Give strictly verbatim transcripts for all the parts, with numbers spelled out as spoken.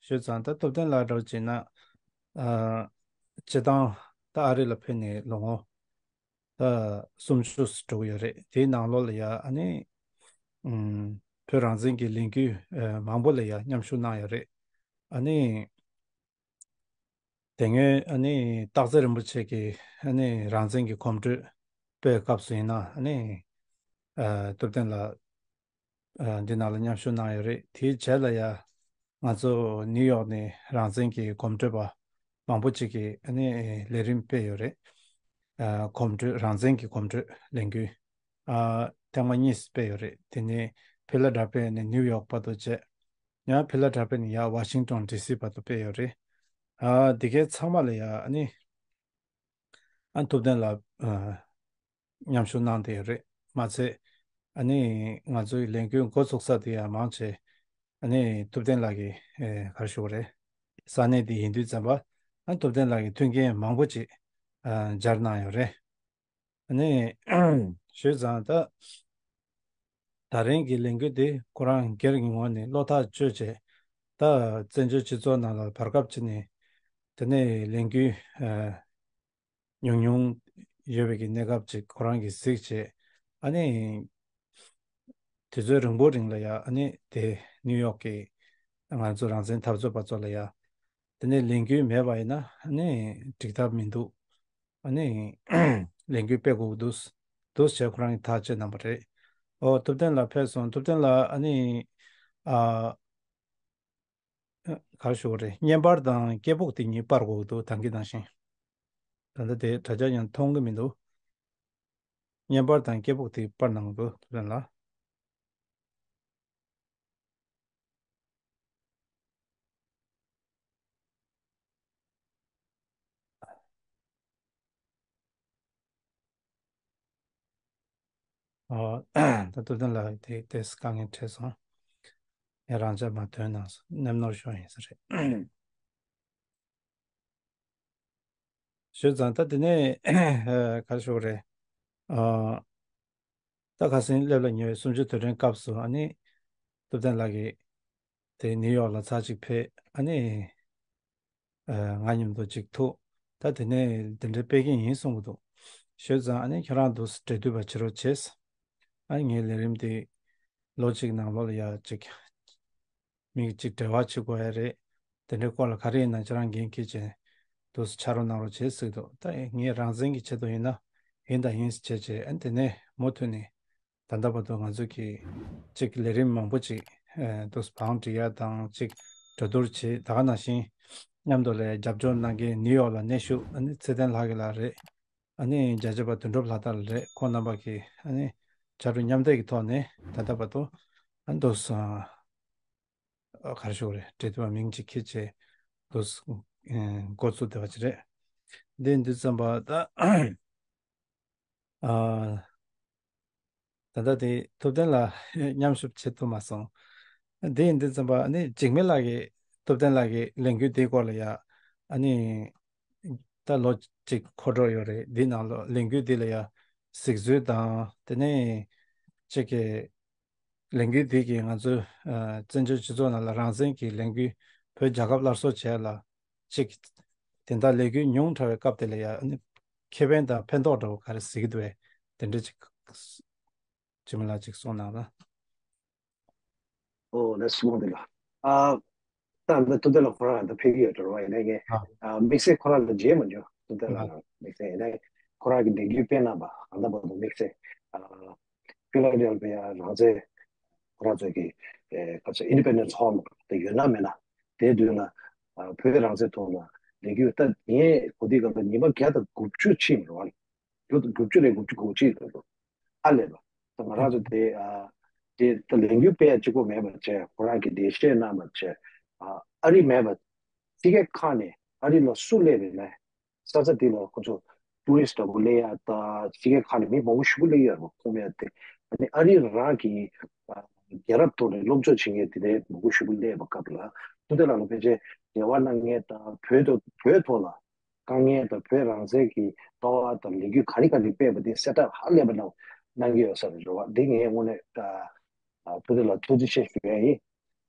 ཞུས་ཙང་ད་ཐུབ་བསྟན་ལགས་འདྲ་བོ་བྱས་ན། ཨ། སྤྱིར་བཏང་ད་ཨ་རི་ལ་ཕེབས་ནས་ལོ་ངོ་ད་སུམ་ཅུ་འགྲོ་གི་ཡོད་རེད། དེའི་ནང་ལོགས་ལ་ཡ་ཨ་ནི། ཨུམ། བོད་རང་བཙན་གྱི་ལས་འགུལ་ཨ་མང་པོ་ལ་ཡ་མཉམ་ཞུགས་གནང་ཡོད་རེད། ཨ་ནི། དེ་སྔོན་ཨ་ནི་སྟག་འཚེར་རིན་པོ་ཆེ་གིས་ཨ་ནི་རང་བཙན་གྱི་གོམ་བགྲོད་སྤེལ་སྐབས་སུ་ཡིན་ན་ཨ་ནི། ཨ། ཐུབ་བསྟན་ལགས། ཨ། འདི་ནང་ལ་མཉམ་ཞུགས་གནང་ཡོད་རེད། དེའི་རྗེས་ལ་ཡ་ང་ཚོ་ནིའུ་ཡོག་ནས་རང་བཙན་གྱི་གོམ་བགྲོད་པ་མང་པོ་ཅིག་གིས་ཨ་ནི་ལས་རིམ་སྤེལ་ཡོད་རེད། ཨ། གོམ་བགྲོད། རང་བཙན་གྱི་གོམ་བགྲོད་ལས་འགུལ། ཨ། ཐེངས་མ་གཉིས་སྤེལ་ཡོད་རེད། དེ་ནས་ཕི་ལ་ཌེལ་ཕི་ཡ་ནས་ནིའུ་ཡོག་བར་དུ་བྱས། ཡང་ཕི་ལ་ཌེལ་ཕི་ཡ་ནས་ཡར་ཝ་ཤིང་ཏོན་ཌི་སི་བར་དུ་སྤེལ་ཡོད་རེད། ཨ། འདི་གའི་ཚང་མ་ལ་ཡ་ཨ་ནི། ཨ། ཐུབ་བསྟན་ལགས། ཨ། མཉམ་ཞུགས་གནང་བསྡད་ཡོད་རེད། མ་ཚད། ཨ་ནི་ང་ཚོའི་ལས་འགུལ་འགོ་ཚུགས་ས་དེ་ཡང་མང་ཆེ་ཨ་ནི་ཐུབ་བསྟན་ལགས་ཀྱིས། ཨེ། ག་རེ་ཞུ་དགོས་རེད། ས་གནས་དེ་ཡིན་དུས་ཙམ་པ། ཨ། ཐུབ་བསྟན་ལགས་ཀྱིས་མཐུན་རྐྱེན་མང་པོ་ཅིག་ཨ། སྦྱར་གནང་ཡོད་རེད། ཨ་ནི་ཞུས་ཙང་ད། ད་རིང་གི་ལས་འགུལ་དེ་ཁོ་རང་སྒེར་གྱི་ངོས་ནས་བློ་ཐག་གཅོད་བྱས། ད་བཙན་བྱོལ་སྤྱི་ཚོགས་ནང་ལ་བར་སྐབས་ཅིག་ནས་དེ་ནས་ལས་འགུལ། ཨ། ཉུང་ཉུང་ཡོད་པའི་གི་གནས་སྐབས་ཅིག་ཁོ་རང་གིས་གཟིགས་བྱས། ཨ་ནི་དུས་ཚོད་རིང་པོ་རིང་ལ་ཡ་ཨ་ནི་དེ་ནིའུ་ཡོག་གི་ང་ཚོ་རང་བཙན་འཐབ་རྩོད་པ་ཚོ་ལ་ཡ། དེ་ནས་ལས་འགུལ་མེད་པ་ཡིན་ན་ཨ་ནི་འགྲིག་ཐབས་མི་འདུག་ཨ་ནི་ལས་འགུལ་སྤེལ་དགོས་འདུག་འདུག་ཅེས་ཁོ་རང་གིས་ཐག་བཅད་གནང་བ་རེད། ཨོ། ཐུབ་བསྟན་ལགས་ཕེབས་སོང་། ཐུབ་བསྟན་ལགས། ཨ་ནི། ཨ། ག་རེ་ཞུ་དགོས་རེད། བརྙན་པར་དང་སྐད་སྦུག་དེ་གཉིས་སྤར་དགོས་འདུག་ད་གིན་ནང་བཞིན། ད་ལྟ་དེ་དྲ་རྒྱ་ཡང་མཐོང་གི་མི་འདུག་བརྙན་པར་དང་སྐད་སྦུག་དེ་སྤར་གནང་དགོས་འདུག་ཐུབ་བསྟན་ལགས། ཨོ། ད་ཐུབ་བསྟན་ལགས་དེ་དེས་དཀའ་ངལ་འཕྲད་སོང་། ངས་རང་འཇགས་མ་ཐོན་གནང་སོང་། གནམ་ནོར་ཤོར་ཡིན་ས་རེད། ཞུས་ཙང་ད་དེ་ནས་ཨ། ག་རེ་ཞུ་དགོས་རེད། ཨ། ད་ཁ་སང་སླེབས་ལ་ཉེ་བའི་གསུམ་བཅུའི་དུས་དྲན་སྐབས་སུ་ཨ་ནི་ཐུབ་བསྟན་ལགས་ཀྱིས་དེ་ནིའུ་ཡོག་ལ་ཚར་གཅིག་ཕེབས། ཨ་ནི། ཨ། ང་མཉམ་དུ་གཅིག་ཐུག་ད་དེ་ནས་དེ་འདྲའི་སྤེལ་གྱིན་ཡིན་གསུང་གི་འདུག་ཞུས་ཙང་ཨ་ནི་ཁྱོད་རང་འདུག་འབྲེལ་མཐུད་པ་བྱེད་རོགས་བྱས། ཨ་ནི་ངའི་ལས་རིམ་དེ་ལོ་གཅིག་ནང་ལོགས་ལ་ཡ་གཅིག་མི་གཅིག་འབྲེལ་བ་བྱེད་དགོས་ཡ་རེད། དེ་འདྲའི་སྐོར་ལ་ག་རེ་ཡིན་ན་ཁྱེད་རང་འགན་འཁྱེར་བྱས་འདུག་སེ་ཕྱག་རོགས་གནང་རོགས་བྱེད་ཟེར་གྱི་འདུག་ད་ངས་རང་བཙན་གྱི་ཆེད་དུ་ཡིན་ན་ཡིན་དང་ཡིན་ཟེར་བྱས་བྱས། ཨ་ནི་དེ་ནས་མུ་མཐུད་ནས་ད་ལྟ་བར་དུ་ང་ཚོ་གིས་གཅིག་ལས་རིམ་མང་པོ་ཅིག་ཨ། འདུག་སེ་བང་སྒྲིག་ཡ་དང་། གཅིག་གྲོས་བསྡུར་བྱས། ད་ག་ནང་བཞིན་མཉམ་དུ་ལ་རྒྱབ་སྐྱོར་གནང་མཁན་ནིའུ་ཡོག་ལ་གནས་བཞུགས་ཨ་ནི་ཚེ་བརྟན་ལགས་ཀྱི་ལགས་རེད། ཨ་ནི་རྒྱལ་གཅེས་པ་དོན་གྲུབ་ལྷ་དར་རེད། ཁོང་རྣམ་པ་གིས་ཨ་ནི་ཕྱར་གྲུ་མཉམ་འདེགས་ཀྱི་ཐོག་ནས་ད་ལྟ་བར་དུ་ཨ་འདུག་སེ། ཨ། ག་རེ་ཞུ་དགོས་རེད། འབྲེལ་མཐུད་པ་མིང་གཅིག་འཁྱེར་བྱས་འདུག་སེ། ཨ། འགོ་བཙུགས་བསྡད་པ་ཅིག་རེད། འདི་འདི་ཙམ་པ་ད། ཨ། ད་ལྟ་དེ་ཐུབ་བསྟན་ལགས་མཉམ་ཞུགས་བྱེད་ཐུབ་མ་སོང་། འདི་ཡིན་དུས་ཙམ་པ་ཨ་ནི་འཇིགས་མེད་ལགས་ཀྱིས། ཐུབ་བསྟན་ལགས་ཀྱིས་ལས་འགུལ་འདིའི་སྐོར་ལ་ཡ་ཨ་ནི་ད་ལོ་གཅིག་འཁོར་འགྲོ་ཡོད་རེད། འདི་ནང་ལོགས་ལས་འགུལ་འདི་ལ་ཡ་གཟིགས་ཚུལ་དང་། དེ་ནས་གཅིག་གི་ལས་འགུལ་འདི་གིས་ང་ཚོའི། ཨ། བཙན་བྱོལ་སྤྱི་ཚོགས་ནང་ལ་རང་བཙན་གྱི་ལས་འགུལ་བོད་རྒྱལ་ཁབ་སླར་གསོ་བྱས་ལ་གཅིག་དེ་འདྲ་ལས་འགུལ་ཉུང་དྲགས་པའི་སྐབས་དེ་ལ་ཡ་ཨ་ནི་ཁེ་ཕན་དང་ཕན་ཐོགས་འདྲ་བོ་ག་རེ་གཟིགས་འདུག་པས། དེ་འདྲ་ཅིག་འཇིགས་མེད་ལགས་ཅིག་གསུང་གནང་ལ། ཨོ། ལགས་སོ། བདེ་ལེགས། ཨ། ད་ད་ཐུབ་བསྟན་ལགས་ཁོ་རང་ད་ཕེབས་ཀྱི་ཡོད་འགྲོ་བ་ཡིན་ནའི་ངས། ཨ། ཨ། དམིགས་བསལ་ཁོ་རང་ལ་མཇལ་མ་མྱོང་། ཐུབ་བསྟན་ལགས་ཨ། རང་དམིགས་བསལ་ཡིན་ནའི་ཁོ་རང་གི་ལས་འགུལ་སྤེལ་གནང་བ་ད་ལྟ་བར་དུ་དམིགས་བསལ། ཨ། ཕི་ལ་ཌེལ་ཕི་ཡ་རང་བཙན་ཁོ་རང་ཚོ་གི། ཨེ། ག་ཚོད་Independence Hall དེ་ཡོད་ན་མེད་ན། དེའི་མདུན་ལ། ཨ། བོད་རང་བཙན་ཐོག་ལ་ལས་འགུལ། ད་ངས་གོ་དུས་སྒང་ལ་ཉི་མ་བརྒྱ་དང་དགུ་བཅུ་ཕྱིན་རེད་བ། དགུ་བཅུ་ནས་དགུ་བཅུ་གོ་གཅིག་ལ་འགྲོ། ཨ་ལས་པ། ད་ང་རང་ཚོ་དེ། ཨ། དེ་ད་ལས་འགུལ་སྤེལ་ཡ་གཅིག་པོ་མེད་པ་བྱས། ཁོ་རང་གི་འགྲེལ་བཤད་གནང་བ་བྱས། ཨ། ཨ་རི་མེད་པ། ཕྱི་རྒྱལ་ཁག་ནས་ཨ་རི་ལ་སུ་སླེབས་ཡིན་ནའི་ས་ཆ་དེ་ལ་ཁོ་ཚོ་ཊུ་རི་སི་ཊི་འདྲ་པོ་སླེབས་ཡ་དང་། ཕྱི་རྒྱལ་ཁག་ནས་མི་མང་པོ་ཞེ་པོ་སླེབས་ཡོད་རེད་པ། ཁོམ་ཡ་དེ། ཨ་ནི་ཨ་རི་རང་གི། ཨ། རྒྱལ་རབས་ཐོག་ནས་སློབ་སྦྱོང་བྱེད་མཁན་དེ་འདྲའི་མང་པོ་ཞེ་པོ་སླེབས་པའི་སྐབས་ལ། ཐུབ་བསྟན་ལགས་ལ་ཕལ་ཆེར་འབྲེལ་བ་གནང་མཁན་དང་། བོད་དུ་བོད་ཐོག་ལ་དཀའ་ངལ་དང་བོད་རང་བཙན་གྱི་ལྟ་བ་དང་ལས་འགུལ་ག་རེ་ག་རེ་སྤེལ་བ་དེ་གསལ་བསྒྲགས་ཧ་ལས་པ་གནང་གནང་གི་ཡོད་ས་རེད་རེད་བ། འདི་ངས་དངོས་གནས། ཨ། ཐུབ་བསྟན་ལགས་ཐུགས་རྗེ་ཆེ་ཞུ་ཡ་ཡིན།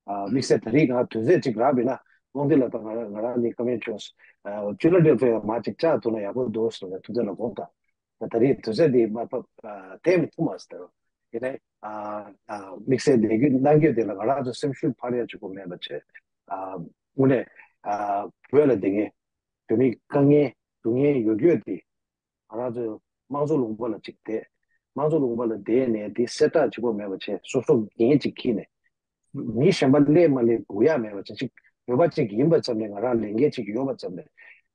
ཨ། དམིགས་བསལ་ད་རེས་ང་དུས་ཚོད་ཅིག་རག་པ་ཡིན་ན་ དབང་འདུས་ལགས་དང་ང་རང་ང་རང་གཉིས་བཀའ་མོལ་བྱུང་། ཨ་བཅུ་ལ་འདྲེ་ཚོ་ཡང་མ་ཅིག་བཅར་ཐུབ་ན་ཡག་པོ་འདུག་ཟེར་ནས་ཐུགས་འདུན་ལ་དགོངས་དང་། ད་རེས་དུས་ཚོད་འདི་མ་ཕབ་ཨ་དེ་མི་ཐུབ་མ་ཟེར། ཡིན་ནའི་ཨ་ཨ་དམིགས་བསལ་ལས་འགུལ་གནང་རྒྱུ་དེ་ལ་ང་རང་ཚོ་སེམས་ཤུགས་འཕར་ཡ་གཅིག་པོ་མེད་པ་བྱས། ཨ་དངོས་གནས་ཨ་བོད་ལ་བསྡད་མཁན་བོད་མིའི་དཀའ་ངལ་སྡུག་བསྔལ་ཡོད་རྒྱུ་དེ། ང་རང་ཚོའི་དམངས་གཙོ་ལུང་པ་ལ་གཅིག་བསྡད། དམངས་གཙོ་ལུང་པ་ལ་བསྡད་ནས་དེ་གསལ་བསྒྲགས་གཅིག་པོ་མེད་པ་བྱས་སོ་སོ་འགན་གཅིག་འཁྱེར་ནས། མི་གཞན་པ་སླེབས་མ་སླེབས་སྒུག་ཡག་མེད་པ་བྱས་གཅིག་བོད་པ་གཅིག་ཡིན་པ་ཙམ་ལས་ང་རང་ལས་འགན་གཅིག་ཡོད་པ་ཙམ་ལས།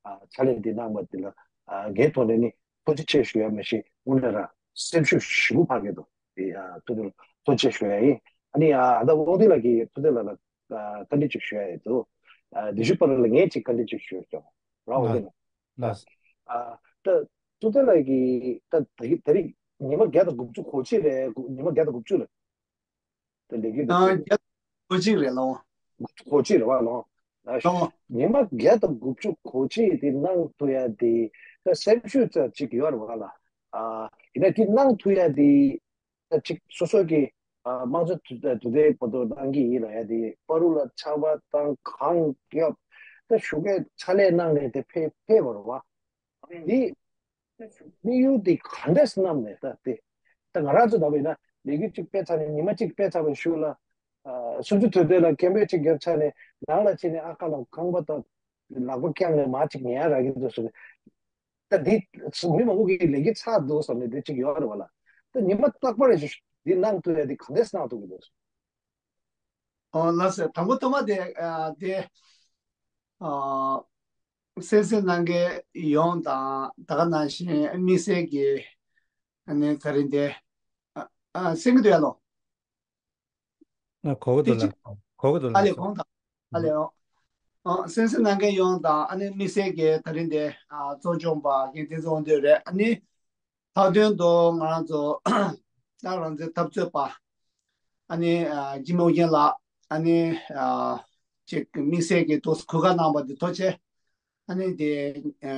ཨ་ཕྱག་ལས་འདི་གནང་བ་འདི་ལ་ཨ་ངའི་ཐོག་ནས་ནི་ཐུགས་རྗེ་ཆེ་ཞུ་ཡ་མ་གཞི་དངོས་གནས་རང་སེམས་ཤུགས་ཞེ་པོ་འཕར་གྱི་འདུག་དེ་ཨ་ཐུགས་རྗེ་ཐུགས་རྗེ་ཆེ་ཞུ་ཡ་ཡིན། ཨ་ནི་ཨ་ད་དབང་འདུས་ལགས་ཀྱིས་ཐུགས་རྗེ་ལགས་ལ་ཨ་བཀའ་འདྲི་ཅིག་ཞུ་ཡ་ཡོད་འདུག་ཨ་དེ་ཞུ་བར་ལ་ངས་ཅིག་བཀའ་འདྲི་ཅིག་ཞུ་ཡ་ཡོད་ཀྱང་རང་འོ་དེ་ལ། ལགས། ཨ་ད་ཐུགས་རྗེ་ལགས་ཀྱིས་ད་ད་རིང་ད་རིང་ཉི་མ་བརྒྱ་དང་དགུ་བཅུ་གོ་གཅིག་རེད། ཉི་མ་བརྒྱ་དང་དགུ་བཅུ་རེད། དེ་ལས་ཀྱི་འདུག་ཨ་རྒྱ་གོ་གཅིག་རེད་ལོ། གོ་གཅིག་རེད་བ་ལོ། ཨ་ལོ། ཉི་མ་བརྒྱ་དང་དགུ་བཅུ་གོ་གཅིག་དེ་གནང་ཐུབ་ཡ་དེ་ད་སེམས་ཤུགས་ཙམ་ཅིག་ཡོད་རེད་བ་ལ། ཨ་ཡིན་ན་དེ་གནང་ཐུབ་ཡ་དེ་ད་ཅིག་སོ་སོ་གི་ཨ་དམངས་གཙོ་དུས་དུས་དེ་བར་དུ་གནང་གི་ཡིན་ལ་ཡ་དེ་བར་དུ་ལ་ཆར་པ་དང་གངས་སྐྱབས་ད་ཞུ་སྐད་ཕྱག་ལས་གནང་ནས་དེ་ཕེབས་ཕེབས་པ་རེད་བ། འདི་དམིགས་ཡུལ་འདི་ག་འདྲས་བསྣམས་ནས་ད་དེ། ད་ང་རང་ཚོ་ལྟ་བུ་ཡིན་ན་ལས་འགུལ་གཅིག་སྤེལ་ཚར་ནས་ཉི་མ་གཅིག་སྤེལ་ཚར་བའི་གཞུག་ལ། ཨ་སུམ་ཅུ་དོན་བདུན་ལ་སྐད་འབོད་གཅིག་བརྒྱབ་ཚར་ནས་ནང་ལ་ཕྱིན་ནས་ཨ་ཁ་ལ་ཁང་པ་དང་ལག་པ་བརྐྱངས་ནས་མར་གཅིག་ཉལ་རག་གི་འདུག་ཟེར་ནས། ད་འདི་མི་མང་པོ་གིས་ལས་འགུལ་ཚར་འདུག་བསམ་ནས་འདི་གཅིག་ཡོད་རེད་བ་ལ། ད་ཉི་མ་རྟག་པར་འདི་གནང་ཐུབ་ཡ་འདི་ག་འདྲས་གནང་ཐུབ་ཀྱི་འདུག་ཨོ་ལགས་སོ། དང་པོ་ཐོག་མ་དེ་ཨ་དེ་ཨ་གསན་གཟིགས་གནང་མཁན་ཡོངས་དང་ད་ག་ནང་བཞིན་དམིགས་བསལ་གྱི་ཨ་ནི་ད་རིང་དེ་ཨ་ཨ་གསན་གྱི་འདུག་ཡ་ལོ། ཨ་གོ་གི་འདུག་ལགས། གོ་གི་འདུག་ཨ་ལགས་ལས་སོ། གོང་དང་ཨ་ལས་ཨོ། ཨ་གསན་གཟིགས་གནང་མཁན་ཡོངས་དང་ཨ་ནི་དམིགས་བསལ་གྱི་ད་རིང་དེ་ཨ་གཙོ་སྐྱོང་པ་རྒན་བསྟན་འཛིན་དབང་འདུས་རེད། ཨ་ནི་མཐའ་དོན་དུ་ང་རང་ཚོ་སྐྱབས་རང་བཙན་འཐབ་རྩོད་པ་ཨ་ནི་ཨ་འཇིགས་མེད་ཨོ་རྒྱན་ལགས་ཨ་ནི་ཨ་ཅིག་དམིགས་བསལ་གྱི་ཏོག་ཙམ་གོ་སྐབས་གནང་བ་འདི་ཐུགས་རྗེ་ཆེ། ཨ་ནི་དེ་ཨ་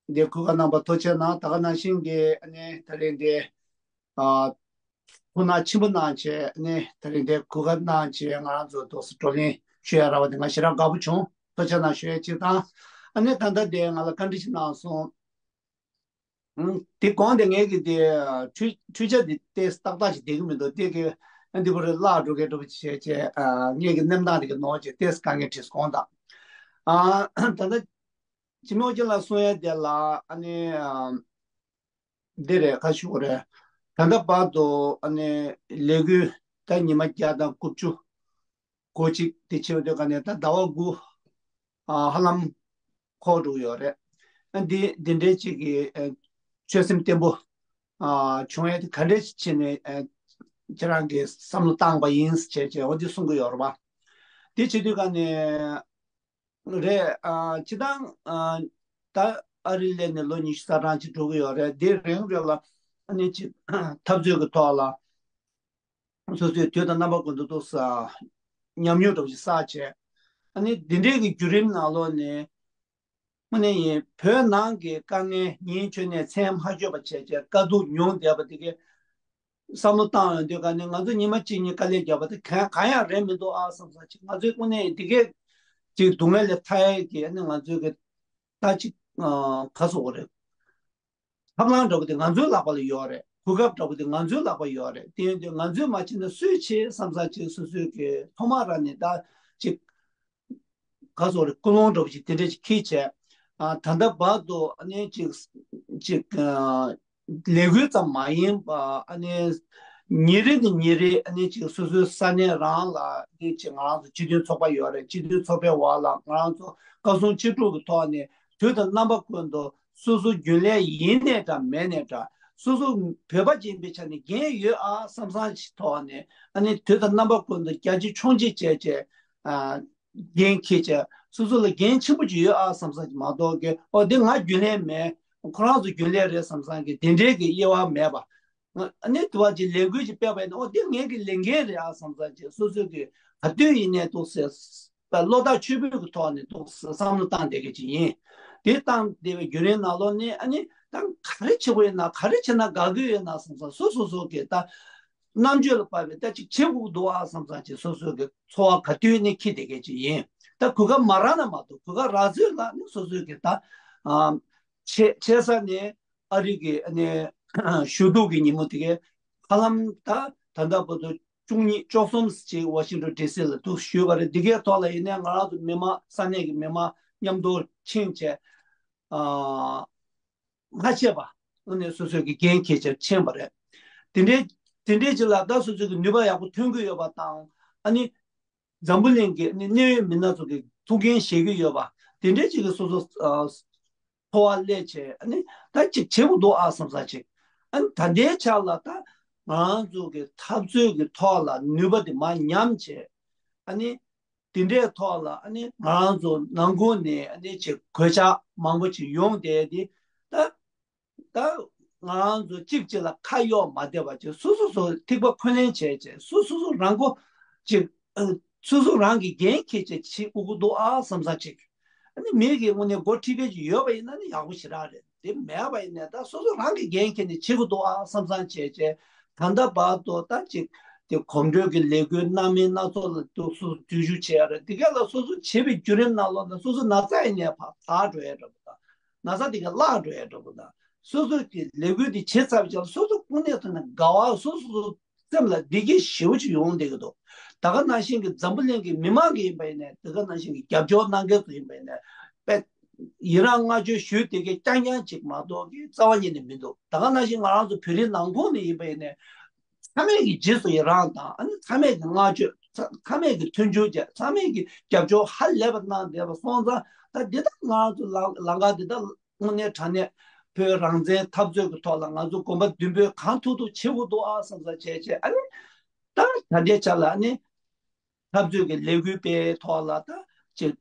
དེ་གོ་སྐབས་གནང་བ་ཐུགས་རྗེ་ཆེ་གནང་། ད་ག་ནང་བཞིན་གྱི་ཨ་ནི་ད་རིང་དེ་ཨ་ཐུགས་སྣང་ཆེན་པོ་གནང་བྱས་ཨ་ནི་ད་རིང་དེ་གོ་སྐབས་གནང་བྱས་ང་རང་ཚོ་ཏོག་ཙམ་བགྲོ་གླེང་ཞུ་ཡ་རག་པ་དེ་ང་ཞེ་དྲག་དགའ་པོ་བྱུང་། ཐུགས་རྗེ་ཆེ་གནང་ཞུ་ཡ་གཅིག་དང་། ཨ་ནི་ད་ལྟ་དེ་ང་ལ་བཀའ་འདྲི་ཞིག་གནང་སོང་། ཨང་། དེ་གོང་དེ་ངས་ཀྱི་དེ་འཕྲུལ་འཕྲུལ་ཆ་དེ་ཏོག་ཙམ་ཏག་ཏག་ཞིག་བསྡད་ཀྱི་མི་འདུག་དེ་གི་ཨ་འདི་པར་བརླག་འགྲོ་གི་འགྲོ་བྱས་བྱས་ཨ་ངས་ཀྱི་གནས་སྟངས་དེ་གི་ནོར་བྱས་ཏོག་ཙམ་དཀའ་ངལ་འཕྲད་སོང་དང་། ཨ་ད་ལྟ་འཇིགས་མེད་ཨོ་རྒྱན་ལགས་གསུང་ཡ་དེ་ལ་ཨ་ནི་ཨ་འདི་རེད་ཁ་ཤུ་རེད། ད་ལྟ་བར་དུ་ཨ་ནི་ལས་འགུལ་ད་ཉི་མ་བརྒྱ་དང་དགུ་བཅུ་གོ་གཅིག་དེ་ཕྱིན་དུས་ག་ནས་ད་ཟླ་བ་དགུ་ཨ་ཧ་ལམ་འཁོར་འགྲོ་གི་ཡོད་རེད། ཨ་འདི་འདི་འདྲའི་ཅིག་གི་ཨ་ཆོད་སེམས་བརྟན་པོ་ཨ་བྱུང་ཡ་དེ་ག་འདྲས་ཕྱིན་ནས་ཨ་ཁྱེད་རང་གིས་བསམ་བློ་བཏང་བ་ཡིན་ཟེར་བྱས་བྱས་འོ་འདི་གསུང་གི་ཡོད་རེད་པ། དེ་བྱེད་དུས་ག་ནས་རེད། ཨ་སྤྱི་བཏང་ཨ་ད་ཨ་རི་སླེབས་ནས་ལོ་ཉི་ཤུ་རྩ་གྲངས་ཅིག་འགྲོ་གི་ཡོད་རེད། དེ་རིང་རེ་ལ་ཨ་ནི་ཅིག་འཐབ་རྩོད་ཀྱི་ཐོག་ལ་སོ་སོའི་དུས་དང་རྣམ་པ་ཀུན་ཏུ་ཏོག་ཙམ་ཉམས་མྱོང་འདྲ་བོ་ཞིག་བསགས་བྱས། ཨ་ནི་འདི་འདྲའི་གི་བརྒྱུད་རིམ་ནང་ལོགས་ནས་དངོས་གནས་ཡིན་བོད་ནང་གི་དཀའ་ངལ་ཉིན་མཆོད་ནས་མཚན་མ་ཆོད་པ་བྱས་བྱས་དཀའ་སྡུག་མྱོང་བསྡད་པ་དེ་གའི་བསམ་བློ་བཏང་ཡོང་དུས་ག་ནས་ང་ཚོ་ཉི་མ་གཅིག་གཉིས་དཀའ་ལས་བརྒྱབ་པ་དེ་གང་གང་ཡང་རེད་མི་འདུག་ཨ་བསམ་བསམ་ཅིག་ང་ཚོའི་དངོས་གནས་འདི་གས་ཅིག་སྡུག་བསྔལ་ལས་ཐར་ཡས་ཀྱི་ཨ་ནི་ང་ཚོའི་གི་ད་ཅིག་ཨ་ག་ཟེར་དགོས་རེད། ཐབས་ལམ་འདྲ་པོ་དེ་ང་ཚོའི་ལག་པ་ལ་ཡོད་རེད། གོ་སྐབས་འདྲ་པོ་དེ་ང་ཚོའི་ལག་པ་ཡོད་རེད། དེ་ཡིན་དུས་ང་ཚོས་མ་བྱས་ན་སུས་བྱེད་བསམ་བསམ་ཅིག་སོ་སོའི་གི་ཐོག་མ་རང་ནས་ད་ཅིག་ག་ཟེར་རེད། ཀུན་སློང་འདྲ་པོ་ཞིག་དེ་འདྲ་ཞིག་འཁྱེར་བྱས། ཨ་ད་ལྟ་བར་དུ་ཨ་ནི་ཅིག་ཅིག་ཨ་ལས་འགུལ་ཙམ་མ་ཡིན་པ་ཨ་ནི་ཉིན་རེ་ནས་ཉིན་རེ་ཨ་ནི་ཅིག་སོ་སོའི་ས་གནས་རང་ལ་ཨ་ནི་ཅིག་ང་རང་ཚོ་སྤྱི་མཐུན་ཚོགས་པ་ཡོད་རེད། སྤྱི་མཐུན་ཚོགས་པའི་འོག་ལ་ང་རང་ཚོ་བཀའ་གསུང་ཕྱིར་སྒྲུག་གི་ཐོག་ནས་དུས་དང་རྣམ་པ་ཀུན་ཏུ་སོ་སོ་རྒྱུན་ལས་ཡིན་ནའི་འདྲ་མེད་ནའི་འདྲ་སོ་སོ་བོད་པ་ཅིག་ཡིན་པའི་ཆ་ནས་འགན་ཡོད་ཨ་བསམ་བསམ་ཞིག་ཐོག་ནས་ཨ་ནི་དུས་དང་རྣམ་པ་ཀུན་ཏུ་རྒྱ་ཆེ་ཆུང་ཆེ་བྱས་བྱས། ཨ་འགན་འཁྱེར་བྱས་སོ་སོ་ལ་འགན་ཆེན་པོ་ཅིག་ཡོད་ཨ་བསམ་བསམ་ཅིག་མ་གཏོགས་ཀྱི་ཨོ་འདི་ང་རྒྱུན་ལས་མེད། ཁོ་རང་ཚོ་རྒྱུན་ལས་རེད་བསམ་བསམ་གྱི་དེ་འདྲའི་གི་དབྱེ་བ་མེད་པ། ཨ་ནི་དུ་བ་ཅིག་ལས་འགུལ་ཅིག་སྤེལ་བ་ཡིན་ན་ཨོ་འདི་ངའི་གི་ལས་འགན་རེད་ཨ་བསམ་བསམ་ཅིག་སོ་སོའི་གི་ག་དུས་ཡིན་ནའི་འདུག་ཟེར་བློ་ཐག་ཆོད་པོའི་གི་ཐོག་ནས་འདུག་ཟེར་བསམ་བློ་བཏང་བསྡད་མཁན་ཅིག་ཡིན། དེ་བཏང་བསྡད་པའི་བརྒྱུད་རིམ་ནང་ལོགས་ནས་ཨ་ནི་ད་ག་རེ་བྱེད་དགོས་ཡོད་ན་ག་རེ་བྱས་ན་དགའ་གི་ཡོད་ན་བསམ་བསམ་སོ་སོ་སོ་གི་ད། རྣམ་དཔྱོད་ལ་དཔག་པའི་ལྟ་ཅིག་བྱེད་དགོས་འདུག་ཨ་བསམ་བསམ་ཅིག་སོ་སོའི་གི་ཚོར་བ་ག་དུས་ནས་འཁྱེར་བསྡད་མཁན་ཅིག་ཡིན། ད་གོ་སྐབས་མ་རག་ན་མ་གཏོགས་གོ་སྐབས་རག་ཚོད་ལ་ནི་སོ་སོའི་གི་ད་ཨ་ཆེ་ཆེ་ས་ནས་ཨ་རི་གི་ནས་ཞུ་གཏུག་གི་ཉིན་མོ་དེ་གའི་ཧ་ལམ་ད་ད་ལྟ་བར་དུ་བཅུ་གཉིས་བཅུ་གསུམ་ཅིག་ཝ་ཤིང་ཊོན་ཌི་སི་ལ་འདུག་ཞུས་པ་རེད། འདི་གའི་ཐོག་ལ་ཡིན་ནའི་ང་རང་ཚོ་མི་མང་ས་གནས་ཀྱི་མི་མང་མཉམ་དུ་ཕྱིན་བྱས་ཨ། ཁ་ཆེ་བ། ཨ་ནི་སོ་སོའི་གི་འགན་འཁྱེར་བྱས་ཕྱིན་པ་རེད། དེ་འདྲའི་དེ་འདྲའི་ཅིག་ལ་ད་སོ་སོའི་གི་ནུས་པ་ཡག་པོ་ཐོན་གི་ཡོད་པ་དང་། ཨ་ནི་འཛམ་བུ་གླིང་གི་ཨ་ནི་གནད་ཡོད་མི་སྣ་ཚོ་གི་ཐུགས་འགན་བཞེས་གི་ཡོད་པ་དེ་འདྲའི་ཅིག་གི་སོ་སོ་ཨ་འཚོ་བ་སླེབས་བྱས་ཨ་ནི་ད་ཅིག་བྱེད་དགོས་འདུག་ཨ་བསམ་ས་ཅིག་ཨ་ནི་ད་ལྟའི་ཆ་ལ་ད་ང་རང་ཚོ་གི་འཐབ་རྩོད་ཀྱི་ཐོག་ལ་ནུས་པ་དེ་མར་ཉམས་བྱས་ཨ་ནི། དེ་འདྲའི་ཐོག་ལ་ཨ་ནི་ང་རང་ཚོ་ནང་ཁུལ་ནས་ཨ་ནི་ཅིག་གོད་ཆག་མང་པོ་ཅིག་ཡོང་བསྡད་དེ། ད་ད་ང་རང་ཚོ་གཅིག་གཅིག་ལ་ཁ་གཡོག་མ་བསྡད་པ་ཅིག་སོ་སོ་སོ་ཐིགས་པ་འཁོན་ལེན་བྱས་བྱས་སོ་སོ་སོ་རང་མགོ་ཅིག་ཨ་སོ་སོ་རང་གི་འགན་འཁྱེར་བྱས་བྱེད་དགོས་ཀྱི་འདུག་ཨ་བསམ་ས་ཅིག་ཨ་ནི་མི་གི་དངོས་གནས་འགོ་ཁྲིད་མཁན་ཅིག་ཡོད་པ་ཡིན་ན་ནི་ཡག་པོ་ཞེ་དྲག་རེད། དེ་མེད་པ་ཡིན་ནའི་ད་སོ་སོ་རང་གི་འགན་འཁྱེར་ནས་བྱེད་དགོས་འདུག་ཨ་བསམ་བསམ་བྱས་བྱས་ད་ལྟ་བར་དུ་ད་ཅིག་དེ་གོམ་བགྲོད་ཀྱི་ལས་འགུལ་སྣ་མིན་སྣ་ཚོགས་ལ་འདུག་སོ་སོ་འཛུལ་ཞུགས་བྱས་ཡ་རེད། དེ་ག་ལ་སོ་སོ་བྱེད་པའི་བརྒྱུད་རིམ་ནང་ལོགས་ལ་སོ་སོ་ན་ཚ་ཡིན་ནའི་ཕར་དག་འགྲོ་ཡ་འདྲ་པོ་དང་། ན་ཚ་དེ་ག་བརླག་འགྲོ་ཡ་འདྲ་པོ་དང་། སོ་སོ་གི་ལས་འགུལ་དེ་བྱེད་ཚར་བའི་རྗེས་ལ་སོ་སོ་དངོས་གནས་ཐོག་ནས་དགའ་བ་སོ་སོ་སོ་སེམས་ལ་བདེ་སྐྱིད་ཞེ་པོ་ཅིག་ཡོང་བསྡད་ཀྱི་འདུག་ད་ག་ནང་བཞིན་གྱི་འཛམ་བུ་གླིང་གི་མི་མང་གི་ཡིན་པ་ཡིན་ནའི་དེ་ག་ནང་བཞིན་གྱི་རྒྱབ་སྐྱོར་གནང་མཁན་ཚོ་ཡིན་པ་ཡིན་ནའི་དཔེ་ཡི་རང་བསྔགས་བརྗོད་ཞུས་བསྡད་མཁན་རྐྱང་རྐྱང་ཅིག་མ་གཏོགས་ཀྱི་རྩ་བ་ཉིད་ནས་མི་འདུག་ད་ག་ནང་བཞིན་ང་རང་ཚོ་བོད་རིགས་ནང་ཁུལ་ནས་ཡིན་པ་ཡིན་ནའི་ཚང་མས་ཀྱི་རྗེས་སུ་ཡི་རང་དང་ཨ་ནི་ཚང་མས་ཀྱི་བསྔགས་བརྗོད་ཚ་ཚང་མས་ཀྱི་མཐུན་འགྱུར་བྱས་ཚང་མས་ཀྱི་རྒྱབ་སྐྱོར་ཧ་ལས་པ་གནང་བསྡད་པ་སོང་ཙང་ད་འདི་ལྟར་ང་རང་ཚོ་ལམ་ལམ་ཁ་འདི་ལྟར་དངོས་གནས་དྲང་གནས་བོད་རང་བཙན་འཐབ་རྩོད་ཀྱི་ཐོག་ལ་ང་ཚོ་གོམ་པ་མདུན་སྤོས་གང་ཐུབ་ཐུབ་བྱེད་དགོས་འདུག་ཨ་བསམ་བསམ་བྱས་བྱས་ཨ་ནི་ད་ད་ལྟའི་ཆ་ལ་ཨ་ནི་འཐབ་རྩོད་ཀྱི་ལས་འགུལ་སྤེལ་ཐོག་ལ་ད་ཅིག་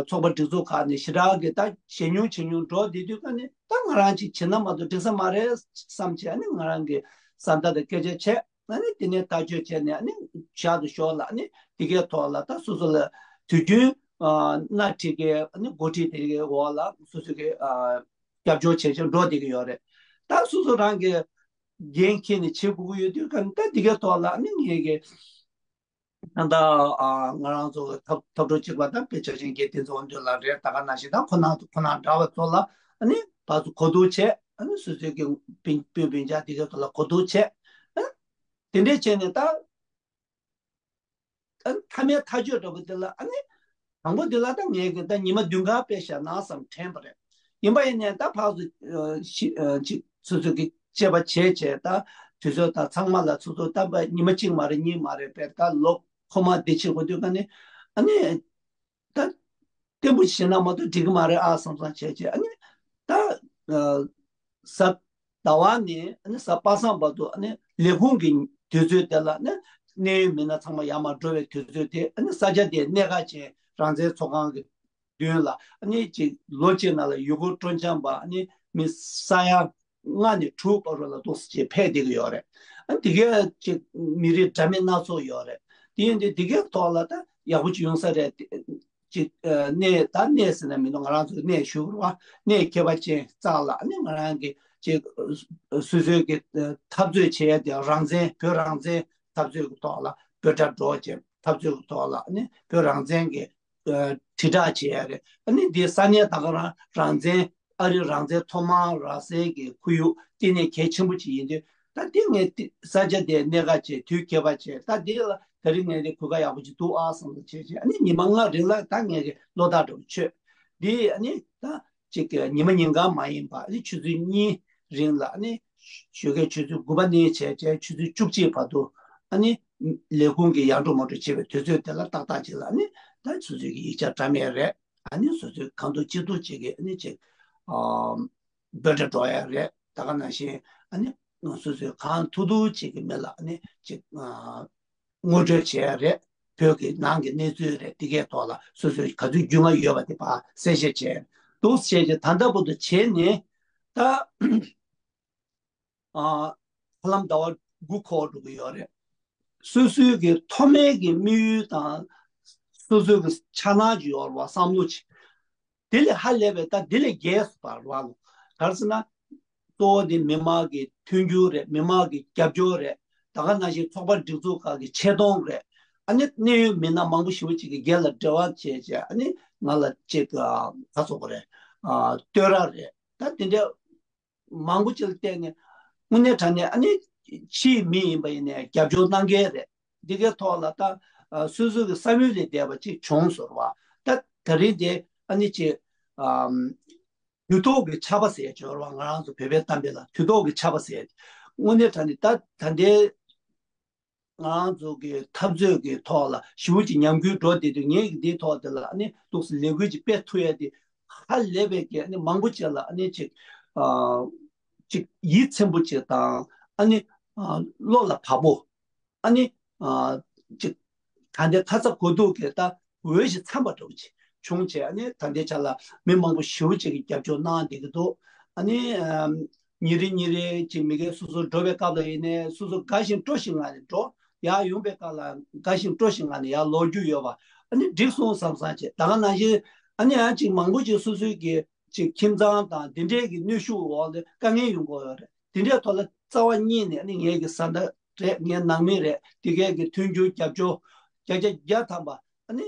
ཚོགས་པ་སྒྲིག་འཛུགས་ཁག་ནས་ཞེ་དྲག་གི་ད་ཇེ་ཉུང་ཇེ་ཉུང་འགྲོ་བསྡད་དུས་ཀ་ནས་ད་ང་རང་ཅིག་བྱེད་ན་མ་གཏོགས་འགྲིག་ས་མ་རེད་བསམ་བྱས་ཨ་ནི་ང་རང་གི་བཟའ་ཟླ་དང་སྐད་ཆ་བྱས། ཨ་ནི་དེ་ནས་ཐག་གཅོད་བྱས་ནས་ཨ་ནི་བཞག་ཏུ་ཞོག་ལ་ཨ་ནི་དེ་གའི་ཐོག་ལ་ད་སོ་སོ་ལ་དུས་རྒྱུན་ཨ་སྣེ་ཁྲིད་མཁན་ཨ་ནི་འགོ་ཁྲིད་དེ་གའི་འོག་ལ་སོ་སོ་གི་ཨ་རྒྱབ་སྐྱོར་བྱེད་བྱེད་འགྲོ་བསྡད་ཀྱི་ཡོད་རེད། ད་སོ་སོ་རང་གི་འགན་འཁྱེར་ནས་བྱེད་དགོས་ཀྱི་ཡོད་དུས་ཀ་ནི་ད་དེ་གའི་ཐོག་ལ་ཨ་ནི་ངས་ཀྱི་ད་ལྟ་ཨ་ང་རང་ཚོ་གི་འཐབ་འཐབ་གྲོགས་གཅིག་པ་ད་དཔེ་ཆ་ཤེས་མཁན་བསྟན་འཛིན་དབང་འདུས་ལགས་རེད། ད་ག་ནང་བཞིན་ད་ཁོ་ན་ཁོ་ན་འདྲ་བ་ཚོ་ལ་ཨ་ནི་ཕར་ཚུར་གོ་བསྡུར་བྱས་ཨ་ནི་སོ་སོའི་གི་སྤུན་སྤུན་སྤུན་ཀྱག་དེ་གའི་ཐོག་ལ་གོ་བསྡུར་བྱས་ཨ་ནི་དེ་འདྲས་བྱས་ནས་ད་ཨ་ནི་མཐའ་མའི་ཐག་གཅོད་འདྲ་པོ་དེ་ལ་ཨ་ནི་དང་པོ་དེ་ལ་ད་ངས་གི་ད་ཉི་མ་བདུན་ག་དཔེ་བཞག་ན་བསམ་དྲན་པ་རེད། ཡིན་པ་ཡིན་ནའི་ད་ཕར་ཚུར་ཨ་ཤི་ཨ་ཅིག་སོ་སོ་གི་དཔྱད་པ་བྱས་བྱས་ད་དུས་ཚོད་ད་ཚང་མ་ལ་སོ་སོ་ད་ཉི་མ་གཅིག་མ་རེད་གཉིས་མ་རེད་པས་ད་ལོ་འཁོར་མ་འདི་བྱེད་དགོས་དུས་ཀ་ནི་ཨ་ནི་ད་བརྟན་པོ་བྱེད་ན་མ་གཏོགས་འགྲིག་གི་མ་རེད་ཨ་བསམ་བསམ་བྱས་བྱས་ཨ་ནི་ད་ཨ་གཟའ་ཟླ་བ་ནས་ཨ་ནི་གཟའ་པ་སངས་བར་དུ་ཨ་ནི་ལས་ཁུངས་ཀྱི་དུས་ཚོད་དེ་ལ་ཨ་ནི་གནད་ཡོད་མི་སྣ་ཚང་མ་ཡར་མར་འགྲོ་བའི་དུས་ཚོད་དེ་ཨ་ནི་ས་ཆ་དེའི་གནད་འགག་ཅན་རང་བཙན་ཚོགས་ཁང་གི་མདུན་ལ་ཨ་ནི་ཅིག་ལོ་གཅིག་ནང་ལ་ཡུལ་སྐོར་སྤྲོ་འཆམ་པ་ཨ་ནི་མི་ས་ཡ་ལྔ་ནས་དྲུག་བར་ལ་འདུག་སེ་ཅིག་ཕེབས་བསྡད་ཀྱི་ཡོད་རེད། ཨ་ནི་དེ་གའི་ཅིག་མི་རིགས་འདྲ་མིན་སྣ་ཚོགས་ཡོད་རེད། དེ་ཡིན་དུས་དེ་གའི་ཐོག་ལ་ད་ཡག་པོ་ཅིག་ཡོང་ས་རེད། ཅིག་ཨ་གནས་ད་གནས་ཟེར་ན་མི་འདུག་ང་རང་ཚོ་གནས་ཞུ་དགོས་རེད་བ། གནས་ཁྱད་པར་ཅན་རྩ་ལ་ཨ་ནི་ང་རང་གི་ཅིག་སོ་སོའི་གི་འཐབ་རྩོད་བྱེད་ཡ་དེ་རང་བཙན་བོད་རང་བཙན་འཐབ་རྩོད་ཀྱི་ཐོག་ལ་བོད་སྒྲ་སྒྲོག་བྱས་འཐབ་རྩོད་ཀྱི་ཐོག་ལ་ཨ་ནི་བོད་རང་བཙན་གྱི་ཨ་དྲིལ་བསྒྲགས་བྱེད་ཡ་རེད། ཨ་ནི་འདི་ས་གནས་ད་ག་རང་རང་བཙན་ཨ་རི་རང་བཙན་ཐོག་མར་རག་སའི་གི་ཁོར་ཡུག་བརྟེན་ནས་གལ་ཆེན་པོ་ཅིག་ཡིན་དུས་ད་འདི་ངས་ས་ཆ་དེ་གནད་འགག་ཆེ་དུས་ཁྱད་པར་ཆེ་ད་འདི་ལ་ད་རིང་ངས་དེ་གོ་སྐབས་ཡག་པོ་ཅིག་འདུག་ཨ་བསམ་བློ་བྱས་བྱས་ཨ་ནི་ཉི་མ་ལྔ་རིང་ལ་ད་ངས་གི་བློ་ཐག་འགྲོ་ཆོད་འདི་ཨ་ནི་ད། གཅིག་གི་ཉི་མ་ཉིན་གང་མ་ཡིན་པ་ཨ་ནི་ཆུ་ཚོད་གཉིས་རིང་ལ་ཨ་ནི་ཞོགས་ཀའི་ཆུ་ཚོད་དགུ་པ་ནས་བྱས་བྱས་ཆུ་ཚོད་བཅུ་གཅིག་བར་དུ་ཨ་ནི་ལས་ཁུངས་ཀྱི་ཡར་འགྲོ་མར་འགྲོ་བྱེད་པའི་དུས་ཚོད་དེ་ལ་ཏག་ཏག་ཅིག་ལ་ཨ་ནི་ད་སོ་སོའི་གི་ཡིག་ཆ་འདྲ་མིན་རེད། ཨ་ནི་སོ་སོའི་གང་ཐུབ་ཅི་ཐུབ་ཅིག་གི་ཨ་ནི་ཅིག་ཨ་འབོད་སྒྲ་སྒྲོག་ཡ་རེད། ད་ག་ནང་བཞིན་ཨ་ནི་སོ་སོའི་གང་ཐུབ་ཐུབ་ཅིག་གི་མི་ལ་ཨ་ནི་ཅིག་ཨ། ངོ་སྤྲོད་བྱས་རེད། བོད་ཀྱི་ནང་གི་གནས་ཚུལ་རེད་དེ་གའི་ཐོག་ལ་སོ་སོའི་ག་ཚོད་རྒྱུས་མངའ་ཡོད་པ་དེ་ཕར་གསལ་བཤད་བྱས་འདུག་བྱས་རྗེས་ད་ལྟ་བར་དུ་བྱས་ནས་ད་ཧ་ལམ་ཟླ་བ་དགུ་འཁོར་འགྲོ་གི་ཡོད་རེད། སོ་སོའི་གི་ཐོག་མའི་གི་དམིགས་ཡུལ་དང་སོ་སོའི་གི་འཆར་སྣང་ཅིག་ཡོད་རེད་བ་བསམ་བློ་ཅིག་དེ་ལས་ཧ་ལས་པའི་ད་དེ་ལས་རྒྱས་སུ་བར་བ་ལ་ག་རེ་ཟེར་ན། གཙོ་བོ་དེ་མི་མང་གི་མཐུན་འགྱུར་རེད། མི་མང་གི་རྒྱབ་སྐྱོར་རེད། ད་ག་ནང་བཞིན་ཚོགས་པ་སྒྲིག་འཛུགས་ཁག་གི་ཆེ་མཐོང་རེད། ཨ་ནི་གནད་ཡོད་མི་སྣ་མང་པོ་ཞེ་པོ་ཅིག་གིས་སྒེར་ལ་འབྲེལ་བ་བྱས་བྱས། ཨ་ནི་ང་ལ་ཅིག་ཨ་ག་ཚོད་པ་རེད། ཨ་བསྟོད་ར་རེད། ད་དེ་འདྲ་མང་པོ་ཅིག་ལ་བརྟེན་ནས་དངོས་གནས་དྲང་གནས་ཨ་ནི་ཕྱིའི་མི་ཡིན་པ་ཡིན་ནའི་རྒྱབ་སྐྱོར་གནང་མཁན་རེད། འདི་གའི་ཐོག་ལ་ད་ཨ་སོ་སོ་གི་བསམ་ཡུལ་ལས་འདས་པ་ཅིག་བྱུང་སོང་བ། ད་ད་རིང་དེ་ཨ་ནི་ཅིག་ཨམ་དུས་ཐོག་གི་ཆར་པ་ཟེར་ཡ་ཅིག་ཡོད་རེད་བ། ང་རང་ཚོ་བོད་པའི་གཏམ་དཔེ་ལ་དུས་ཐོག་གི་ཆར་པ་ཟེར་ཡ་དེ། དངོས་གནས་དྲང་གནས་ད་ད་ལྟའི་ང་རང་ཚོ་གི་འཐབ་རྩོད་ཀྱི་ཐོག་ལ་ཞེ་པོ་ཅིག་ཉམས་རྒུད་འགྲོ་བསྡད་དུས། ངས་ཀྱི་འདིའི་ཐོག་དེ་ལ་ཨ་ནི་འདུག་སེ་ལས་འགུལ་ཅིག་སྤེལ་ཐུབ་ཡ་དེ་ཧ་ལས་པའི་གི་ཨ་ནི་མང་པོ་ཅིག་ལ་ཨ་ནི་ཅིག་ཨ་ཅིག་ཡིད་ཚིམ་པོ་ཅིག་དང་། ཨ་ནི་ཨ་བློ་ལ་བབ་པོ། ཨ་ནི་ཨ་ཅིག་ད་ལྟའི་ཁ་ཚ་དགོས་གཏུགས་ཀྱི་ད་འོས་ཤིག་འཚམས་པ་འདྲ་བོ་ཅིག་བྱུང་བྱས། ཨ་ནི་ད་ལྟའི་ཆ་ལ་མི་མང་པོ་ཞེ་པོ་ཅིག་གིས་རྒྱབ་སྐྱོར་གནང་བསྡད་ཀྱི་འདུག་ཨ་ནི་ཨམ་ཉིན་རེ་ཉིན་རེ་ཅིག་མི་སྒེར་སོ་སོ་འགྲོ་བའི་སྐབས་ལ་ཡིན་ནའི་སོ་སོ་དགའ་ཞིང་སྤྲོ་ཞིང་ངང་ནས་འགྲོ། ཡར་ཡོང་པའི་སྐབས་ལ་དགའ་ཞིང་སྤྲོ་ཞིང་ངང་ནས་ཡར་ལོག་རྒྱུ་ཡོད་པ། ཨ་ནི་འགྲིག་སོང་བསམ་བསམ་བྱས། ད་ག་ནང་བཞིན་ཨ་ནི་ཡང་ཅིག་མང་པོ་ཅིག་སོ་སོའི་གི་ཅིག་ཁྱིམ་ཚང་དང་འདི་འདྲའི་གི་གནོན་ཤུགས་འོག་ལ་དཀའ་ངལ་ཡོང་གི་ཡོད་རེད། དེ་འདྲའི་ཐོག་ལ་རྩ་བ་ཉིད་ནས་ཨ་ནི་ངའི་གི་བཟའ་ཟླ་རེད། ངའི་ནང་མི་རེད། དེ་གའི་གི་མཐུན་འགྱུར་རྒྱབ་སྐྱོར་བརྒྱ་ཆ་བརྒྱ་ཐམ་པ། ཨ་ནི་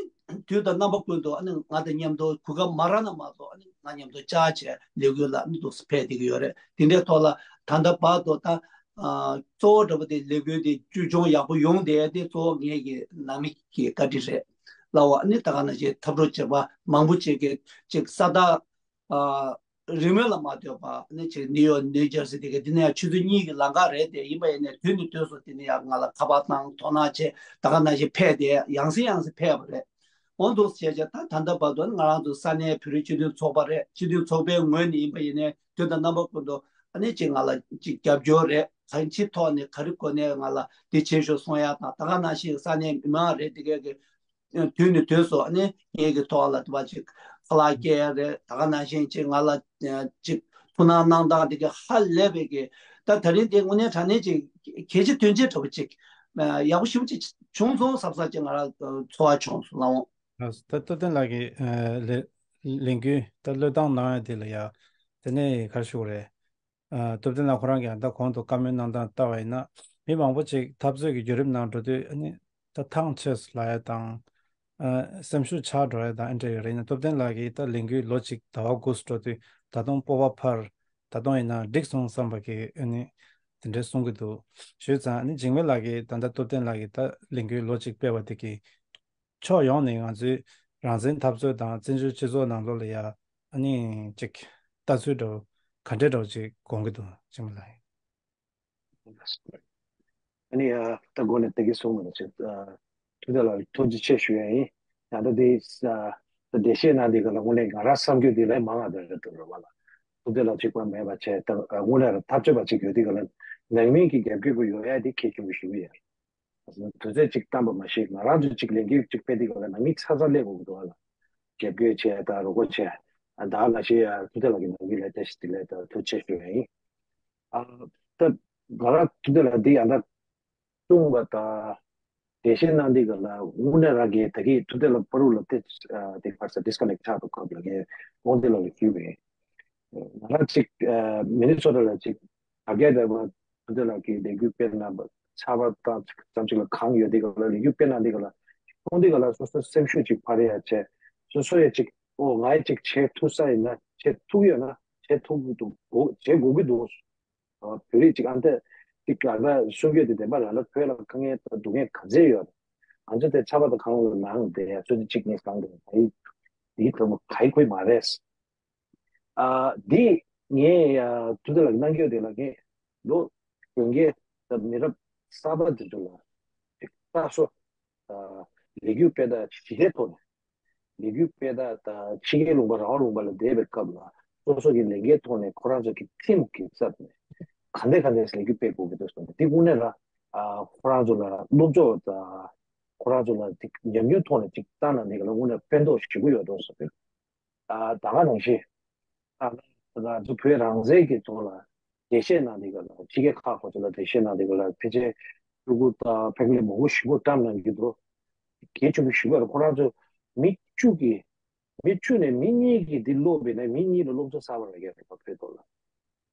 དུས་དང་རྣམ་པ་ཀུན་ཏུ་ཨ་ནི་ང་དང་མཉམ་དུ་གོ་སྐབས་མ་རག་ན་མ་གཏོགས། ཨ་ནི་ང་མཉམ་དུ་བཅར་བྱས་ལས་འགུལ་ལ་ཨ་ནི་འདུག་སེ་ཕེབས་བསྡད་ཀྱི་ཡོད་རེད། དེ་འདྲའི་ཐོག་ལ་ད་ལྟ་བར་དུ་ད་ཨ་གཙོ་བོ་འདྲ་པོ་དེ་ལས་འགུལ་དེ་བཅོས་སྐྱོང་ཡག་པོ་ཡོང་བསྡད་དེ་གཙོ་བོ་ངེད་ཀྱི་ནང་མི་གི་བཀའ་དྲིན་རེད་ལབ་པ། ཨ་ནི་ད་ག་ནང་བཞིན་འཐབ་གྲོགས་བྱེད་པ་མང་པོ་ཅིག་གིས་ཅིག་ས་ཐག་ཨ་རིང་མོ་ལ་མ་ལྟོས་པ། ཨ་ནི་ཅིག་ནིའུ་ཡོག་ནིའུ་ཇར་སི་དེ་ག་དེ་ནས་ཡང་ཆུ་ཚོད་གཉིས་ཀྱི་ལམ་ཁ་རེད། དེ་ཡིན་པ་ཡིན་ནའི་དུས་ནས་དུས་སུ་དེ་ནས་ཡང་ང་ལ་ཁ་པར་བཏང་། དོ་སྣང་བྱས། ད་ག་ནང་བཞིན་ཕེབས་ཏེ་ཡང་སེ་ཡང་སེ་ཕེབས་པ་རེད། འོ་འདུག་བྱས་བྱས་ད་ད་ལྟ་བར་དུ་ང་རང་ཚོ་ས་གནས་བོད་རིགས་སྤྱི་མཐུན་ཚོགས་པ་རེད། སྤྱི་མཐུན་ཚོགས་པའི་ངོས་ནས་ཡིན་པ་ཡིན་ནའི་དུས་དང་རྣམ་པ་ཀུན་ཏུ་ཨ་ནི་ཅིག་ང་ལ་ཅིག་རྒྱབ་སྐྱོར་རེད། གང་ཅིའི་ཐོག་ནས་ག་རེ་དགོས་ནའི་ང་ལ་འདི་བྱེད་ཤོག་གསུང་ཡ་དང་། ད་ག་ནང་བཞིན་ས་གནས་མི་མང་རེད། དེ་གས་ཀྱི་དུས་ནས་དུས་སུ་ཨ་ནི་ངེད་ཀྱི་ཐོག་ལ་དེ་བ་ཅིག་ཁ་ལག་སྐྱེལ་ཡ་རེད། ད་ག་ནང་བཞིན་ཅིག་ང་ལ་ཅིག་ཐུགས་སྣང་གནང་སྟངས་དེ་གས་ཧ་ལས་པའི་གི། ད་ད་རིང་དེ་དངོས་གནས་དྲང་གནས་ཅིག་གལ་ཆེ་དོན་ཆེ་འདྲ་པོ་ཅིག་ཡག་པོ་ཞེ་པོ་ཅིག་བྱུང་སོང་བསམ་བསམ་ཅིག་ང་རང་ཚོར་བ་བྱུང་སོང་། ལགས་འོང་། ལགས་སོ། ད་སྟོབས་ལྡན་ལགས་ཀྱིས་ཨ་ལས་ལས་འགུལ་ད་བློས་བཏང་གནང་ཡ་དེ་ལ་ཡ། དེ་ནས་ག་རེ་ཞུ་དགོས་རེད། ཨ་སྟོབས་ལྡན་ལགས་ཁོ་རང་གིས་ད་གོང་དུ་བཀའ་མོལ་གནང་སྟངས་ལྟ་བ་ཡིན་ན། མི་མང་པོ་ཅིག་འཐབ་རྩོད་ཀྱི་བརྒྱུད་རིམ་ནང་འགྲོ་དུས་ཨ་ནི་ད་ཐང་ཆད་སོང་ལབ་ཡ་དང་། ཨ་སེམས་ཤུགས་ཆག་འགྲོ་ཡ་དང་། ཨེ་འདྲ་ཡོད་རེད། ཡིན་ན་སྟོབས་ལྡན་ལགས་ཀྱིས་ད་ལས་འགུལ་ལོ་གཅིག་ཟླ་བ་དགུ་ཙམ་འགྲོ་དུས་ད་དུང་སྤོབས་པ་འཕར། ད་དུང་ཡིན་ན་འགྲིག་སོང་བསམ་པ་གི་ཨ་ནི་དེ་འདྲ་གསུང་གི་འདུག་ཞུས་ཙང་། ཨ་ནི་འཇིགས་མེད་ལགས་ཀྱིས་ད་ལྟ་སྟོབས་ལྡན་ལགས་ཀྱིས་ད་ལས་འགུལ་ལོ་གཅིག་སྤེལ་བ་དེ་གིས་ཕྱོགས་ཡོངས་ནས་ང་ཚོའི་རང་བཙན་འཐབ་རྩོད་དང་བཙན་བྱོལ་སྤྱི་ཚོགས་ནང་ལོགས་ལ་ཡ་ཨ་ནི་ཅིག་ལྟ་ཚུལ་འདྲ་བོ་ག་འདྲ་འདྲ་བོ་ཅིག་དགོངས་ཀྱི་འདུག་འཇིགས་མེད་ལགས། ཨ་ནི་ཨ་ད་འགོ་ནས་ད་གིན་གསུངས་པ་ནང་བཞིན། ཨ་ཐུབ་བསྟན་ལགས་ཐུགས་རྗེ་ཆེ་ཞུ་ཡ་ཡིན། ཡང་ད་དེ་ཨ་ད་འགྲེལ་བཤད་གནང་དེ་ག་ལ་དངོས་གནས་ང་རང་བསམ་རྒྱུ་དེ་ལས་མང་བ་དེ་རེད་འདུག་རེད་བ་ལ། ཐུབ་བསྟན་ལགས་གཅིག་པ་མེད་པ་བྱས། ད་དངོས་གནས་རང་འཐབ་རྩོད་པ་གཅིག་ཡོད་དེ་ག་ལ་ནང་མི་གི་རྒྱབ་སྐྱོར་དགོས་ཡོད་ཡ་དེ་གལ་ཆེན་པོ་ཞིག་ཡོད། དུས་ཚོད་གཅིག་བཏང་པ་མ་གཞི་ང་རང་ཚོ་གཅིག་ལས་འགུལ་གཅིག་སྤེལ་དུས་སྒང་ལ་ནང་མི་ཚ་ཚ་སླེབས་དགོས་ཀྱི་འདུག་ཨ་ལ། རྒྱབ་སྐྱོར་བྱས་དང་རོགས་པ་བྱས། ཨ་ད་ལ་ཞེས་ཡ་ཐུབ་བསྟན་ལགས་ཀྱི་ནང་མི་ལ་བཀྲ་ཤིས་བདེ་ལེགས་དང་ཐུགས་རྗེ་ཆེ་ཞུ་ཡ་ཡིན། ཨ་ད་ང་རང་ཐུབ་བསྟན་ལགས་འདི་ཡང་ད་གསུངས་པ་དང་འགྲེལ་བཤད་གནང་དུས་སྒང་ལ་དངོས་གནས་རང་གིས་ད་གིན་ཐུབ་བསྟན་ལགས་བར་དུ་ལ་དེ་དེ་ཕར་ས་ཌིས་ཀ་ནེག་ཆགས་འདུག་སྐབས་ལ་ངས་དབང་འདུས་ལགས་ལ་ཞུས་པས། ང་རང་གཅིག་ཨ་མི་ནི་སོ་ཊ་ལ་གཅིག་ག་གེ་འདྲ་པོ་དེ་ལ་གི་ལས་འགུལ་སྤེལ་གནང་བ་ཆར་པ་དང་ཙམ་ཅིག་ལ་གང་ཡོད་དེ་ག་ལ་ལས་འགུལ་སྤེལ་གནང་དེ་ག་ལ་ཁོང་དེ་ག་ལ་སོ་སོ་སེམས་ཤུགས་ཅིག་འཕར་ཡ་བྱས། སོ་སོ་ཡ་ཅིག་ཨོ་ང་ཡ་ཅིག་བྱེད་ཐུབ་ས་ཡིན་ན། བྱེད་ཐུབ་ཡོད་ན་བྱེད་ཐུབ་ཀྱི་འདུག་བྱེད་དགོས་ཀྱི་འདུག་བོད་རིགས་ཅིག་ཨ་འདི་ཅིག་ལ་ད་གསུང་རྒྱུ་དེ་བདེན་པ་རང་ལ་བོད་ལ་དཀའ་ངལ་དང་སྡུག་བསྔལ་ག་ཚད་ཡོད། ང་ཚོ་དེ་ཆར་པ་དང་གང་ལ་ནང་དེ་ཡ་ཚོད་ཅིག་ནས་གང་དེ་ཡ་དེ་དེ་དོན་ག་ཡི་གོ་ཡི་མ་རེད། ཨ་འདི་ངས་ཡ་ཐུབ་བསྟན་ལགས་ཀྱི་གནང་སྐྱོར་དེ་ལ་ངས་ལོ་གཞོན་སྐྱེས་དང་མི་རབས་གསར་པ་དེ་ཚོ་ལ་ཅིག་ལྟ་སོ། ཨ་ལས་འགུལ་སྤེལ་ད་ཞི་བདེའི་ཐོག་ནས་ལས་འགུལ་སྤེལ་ད་ད་ཕྱི་རྒྱལ་ལུང་པ་རང་དབང་ལུང་པ་ལ་བསྡད་པའི་སྐབས་ལ་སོ་སོ་གི་ལས་འགན་ཐོག་ནས་ཁོ་རང་ཚོ་གི་ཁྲིམས་ཀྱི་རྩ་ནས་ག་འདྲ་ག་འདྲ་ལས་འགུལ་སྤེལ་དགོས་ཀྱི་འདུག་ཟེར་ནས་འདི་དངོས་གནས་ལ་ཨ་ཁོ་རང་ཚོ་ལ་སློབ་སྦྱོང་ད་ཁོ་རང་ཚོ་ལ་ཅིག་ཉམས་མྱོང་ཐོག་ནས་ཅིག་བཏང་ན་འདི་ག་ལ་དངོས་གནས་ཕན་ཐོགས་ཞེ་པོ་ཡོད་འགྲོ་བསམ་གྱི། ཨ་ད་ག་ནང་བཞིན་ཨ་ང་ཚོ་བོད་རང་བཙན་གྱི་ཐོག་ལ་འགྲེལ་བཤད་གནང་འདི་ག་ལ་ཕྱི་རྒྱལ་ཁག་ཁོ་ཚོ་ལ་འགྲེལ་བཤད་གནང་འདི་ག་ལ་ཕལ་ཆེར་ཕྲུ་གུ་དང་ཕ་གི་ལ་མང་པོ་ཞེ་པོ་བཀྲམ་གནང་གི་འདུག་གལ་ཆེན་པོ་ཞེ་པོ་རེད། ཁོ་རང་ཚོ་མི་བཅུ་གི་མི་བཅུ་ནས་མི་གཉིས་ཀྱིས་འདི་ཀློག་པས་ན་མི་གཉིས་ལ་སློབ་གསོ་གསར་པ་རག་གི་རེད་པ་བོད་ཐོག་ལ།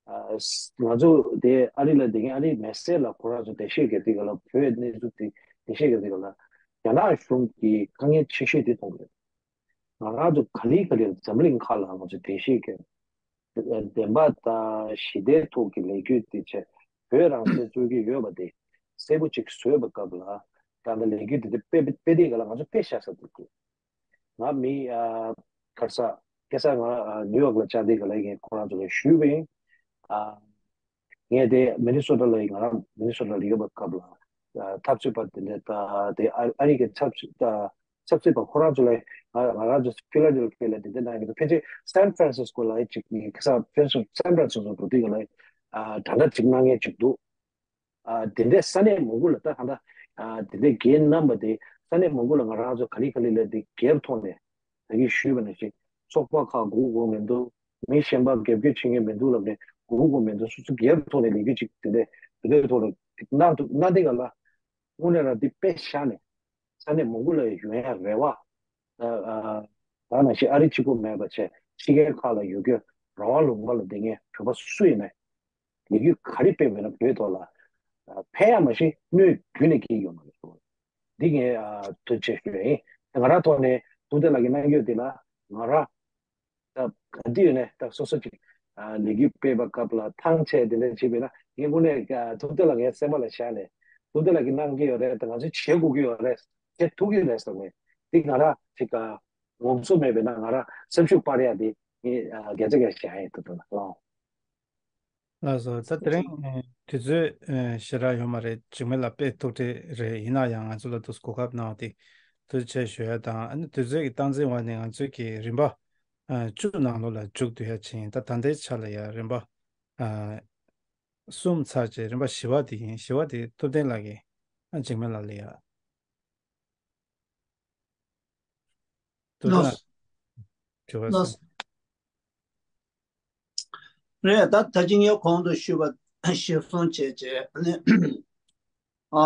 ཨ་ང་ཚོ་དེ་ཨ་རི་ལ་བསྡད་མཁན་ཨ་རིའི་མི་སེར་ལ་ཁོ་རང་ཚོ་འགྲེལ་བཤད་རྒྱག་དུས་སྒང་ལ་བོད་གནས་ཚུལ་དེ་འགྲེལ་བཤད་རྒྱག་དུས་སྒང་ལ་ རྒྱ་ནག་གཞུང་གིས་དཀའ་ངལ་ཆེ་ཤོས་དེ་མཐོང་གི་རེད། ང་རང་ཚོ་ག་ལེ་ག་ལེར་འཛམ་གླིང་ཁག་ལ་ང་ཚོ་འགྲེལ་བཤད་བཀོད། བདེན་པ་དང་ཞི་བདེའི་ཐོག་གི་ལས་འགུལ་དེ་བྱས། བོད་རང་བཙན་རྩོད་ཀྱི་ཡོད་པ་དེ་གསལ་པོ་ཅིག་བཟོས་པའི་སྐབས་ལ། ད་ལྟ་ལས་འགུལ་དེ་འདྲ་སྤེལ་སྤེལ་དུས་སྒང་ལ་ང་ཚོ་དཔེ་བཞག་ས་འདུག་ང་མི་ཨ་ག་རེ་ཟ། ཁ་སང་ང་ཨ་ནིའུ་ཡོག་ལ་བཅར་དུས་སྒང་ལ་ངས་ཁོ་རང་ཚོ་ལ་ཞུས་པ་ཡིན། ཨ། ངས་དེ་མི་ནི་སོ་ཊ་ལ་ཡིན། ང་རང་མི་ནི་སོ་ཊ་ལ་ཡོད་པའི་སྐབས་ལ། ཨ། འཐབ་རྩོད་པ་དེ་འདྲ་དང་དེ་ཨ་ཨ་རི་གི་འཐབ་རྩོད་ཨ་འཐབ་རྩོད་པ་ཁོ་རང་ཚོ་ལ། ང་ང་རང་ཚོ་ཕི་ལ་ཌེལ་ཕི་ཡ་ལ་དེ་འདྲ་གནང་གི་འདུག་ཕལ་ཆེར་སན་ཧྥ་རན་སིས་ཀོ་ལ་ཅིག་ནི་ཁ་སང་ཕལ་ཆེར་སན་ཧྥ་རན་སིས་ཀོ་འགྲོ་དུས་ཀ་ལ། ཨ། གྲ་སྒྲིག་གནང་མཁན་ཅིག་འདུག་ཨ། དེ་འདྲའི་ས་གནས་མང་པོ་ལ་ད་ད་ལྟ། ཨ། དེ་འདྲའི་འགན་བསྣམས་པ་དེ་ས་གནས་མང་པོ་ལ་ང་རང་ཚོ་ག་ལེ་ག་ལེ་ལ་དེ་སྒེར་ཐོག་ནས་ད་གིན་ཞུས་པ་ནང་བཞིན་ཚོགས་པ་ཁག་སྒུག་དགོས་མི་འདུག་མི་གཞན་པ་རྒྱབ་སྐྱོར་བྱེད་མཁན་མི་འདུག་ལབ་ནས་སྒུག་དགོས་མི་འདུག་སོ་སོ་སྒེར་ཐོག་ནས་ལས་འགུལ་ཅིག་དེ་འདྲའི་དེ་འདྲའི་ཐོག་ལ་གནང་ཐུབ་གནང་དེ་ག་ལ་དངོས་གནས་རང་དེ་དཔེ་བཞག་ནས། ས་གནས་མང་པོ་ལ་ཡོང་ཡ་རེ་བ། ཨ་ཨ། ད་ནང་བཞིན་ཨ་རི་གཅིག་པོ་མེད་པ་བྱས་ཕྱི་རྒྱལ་ཁག་ལ་ཡོད་རྒྱུ་རང་དབང་ལུང་པ་ལ་བསྡད་མཁན་བོད་པ་སུ་ཡིན་ནའི་ལས་འགུལ་ག་རེ་སྤེལ་བས་ན་བོད་ཐོག་ལ་ཨ་ཕན་ཡ་མ་གཏོགས་གནོད་རྒྱུན་ནས་སྐྱེལ་ཡོད་མ་རེད། འདི་ངས་ཨ་ཐུགས་རྗེ་ཆེ་ཞུ་ཡ་ཡིན། ང་རང་ཐོག་ནས་ཐུབ་བསྟན་ལགས་ཀྱིས་གནང་རྒྱུ་འདི་ལ་ང་རང་ད་ག་དུས་ནས་ད་སོ་སོ་ཅིག་ཨ་ལས་འགུལ་སྤེལ་བའི་སྐབས་ལ་ཐང་ཆད་དེ་འདྲ་བྱས་པས་ན་ངས་དངོས་གནས་ཨ་ཐུབ་བསྟན་ལགས་ངའི་སེམས་པ་ལ་བཞག་ནས་ཐུབ་བསྟན་ལགས་ཀྱིས་གནང་གི་ཡོད་རེད། ད་ང་ཚོས་བྱེད་དགོས་ཀྱི་ཡོད་རེད། བྱེད་ཐུབ་ཀྱི་རེད་བསམ་ནས་འདི་ང་རང་ཅིག་ཨ་ངོམ་སོ་མེད་པས་ན་ང་རང་སེམས་ཤུགས་སྤར་ཡ་དེ་ངས་ཨ་སྐད་ཆ་སྐད་བཤད་ཡ་ཡིན། ཐུབ་བསྟན་ལགས་ལགས། ལགས་སོ། ད་དེ་རིང་དུས་ཚོད་ཞེ་དྲག་ཡོད་མ་རེད། འཇིགས་མེད་ལགས་དཔེ་ཐུགས་ཁྲལ་རེད། ཡིན་ན་ཡང་ང་ཚོ་ལ་དུས་གོ་སྐབས་གནང་བ་དེ་ཐུགས་རྗེ་ཆེ་ཞུ་ཡ་དང་། ཨ་ནི་དུས་ཚོད་ཀྱི་སྟངས་འཛིན་འོག་ནས་ང་ཚོས་ཀྱི་རིམ་པ་བཅུ་ནང་ལོགས་ལ་མཇུག་བསྡུ་ཡ་ཕྱིན། ད་ད་ལྟའི་ཆ་ལ་ཡ་རིམ་པ་གསུམ་ཚར་རྗེས་རིམ་པ་བཞི་པ་དེ་ཡིན། བཞི་པ་དེ་ཐུབ་བསྟན་ལགས་ཀྱིས་ཨ་འཇིགས་མེད་ལགས་ལ་ཡ། དུ་ལགས་ལ་དྲི་བ་ལགས་སོང་། རེད། ད་ད་ཅི་ངས་གོང་དུ་ཞུས་པ་གཞིར་བཟུང་བྱས་བྱས་ནས་ཨ་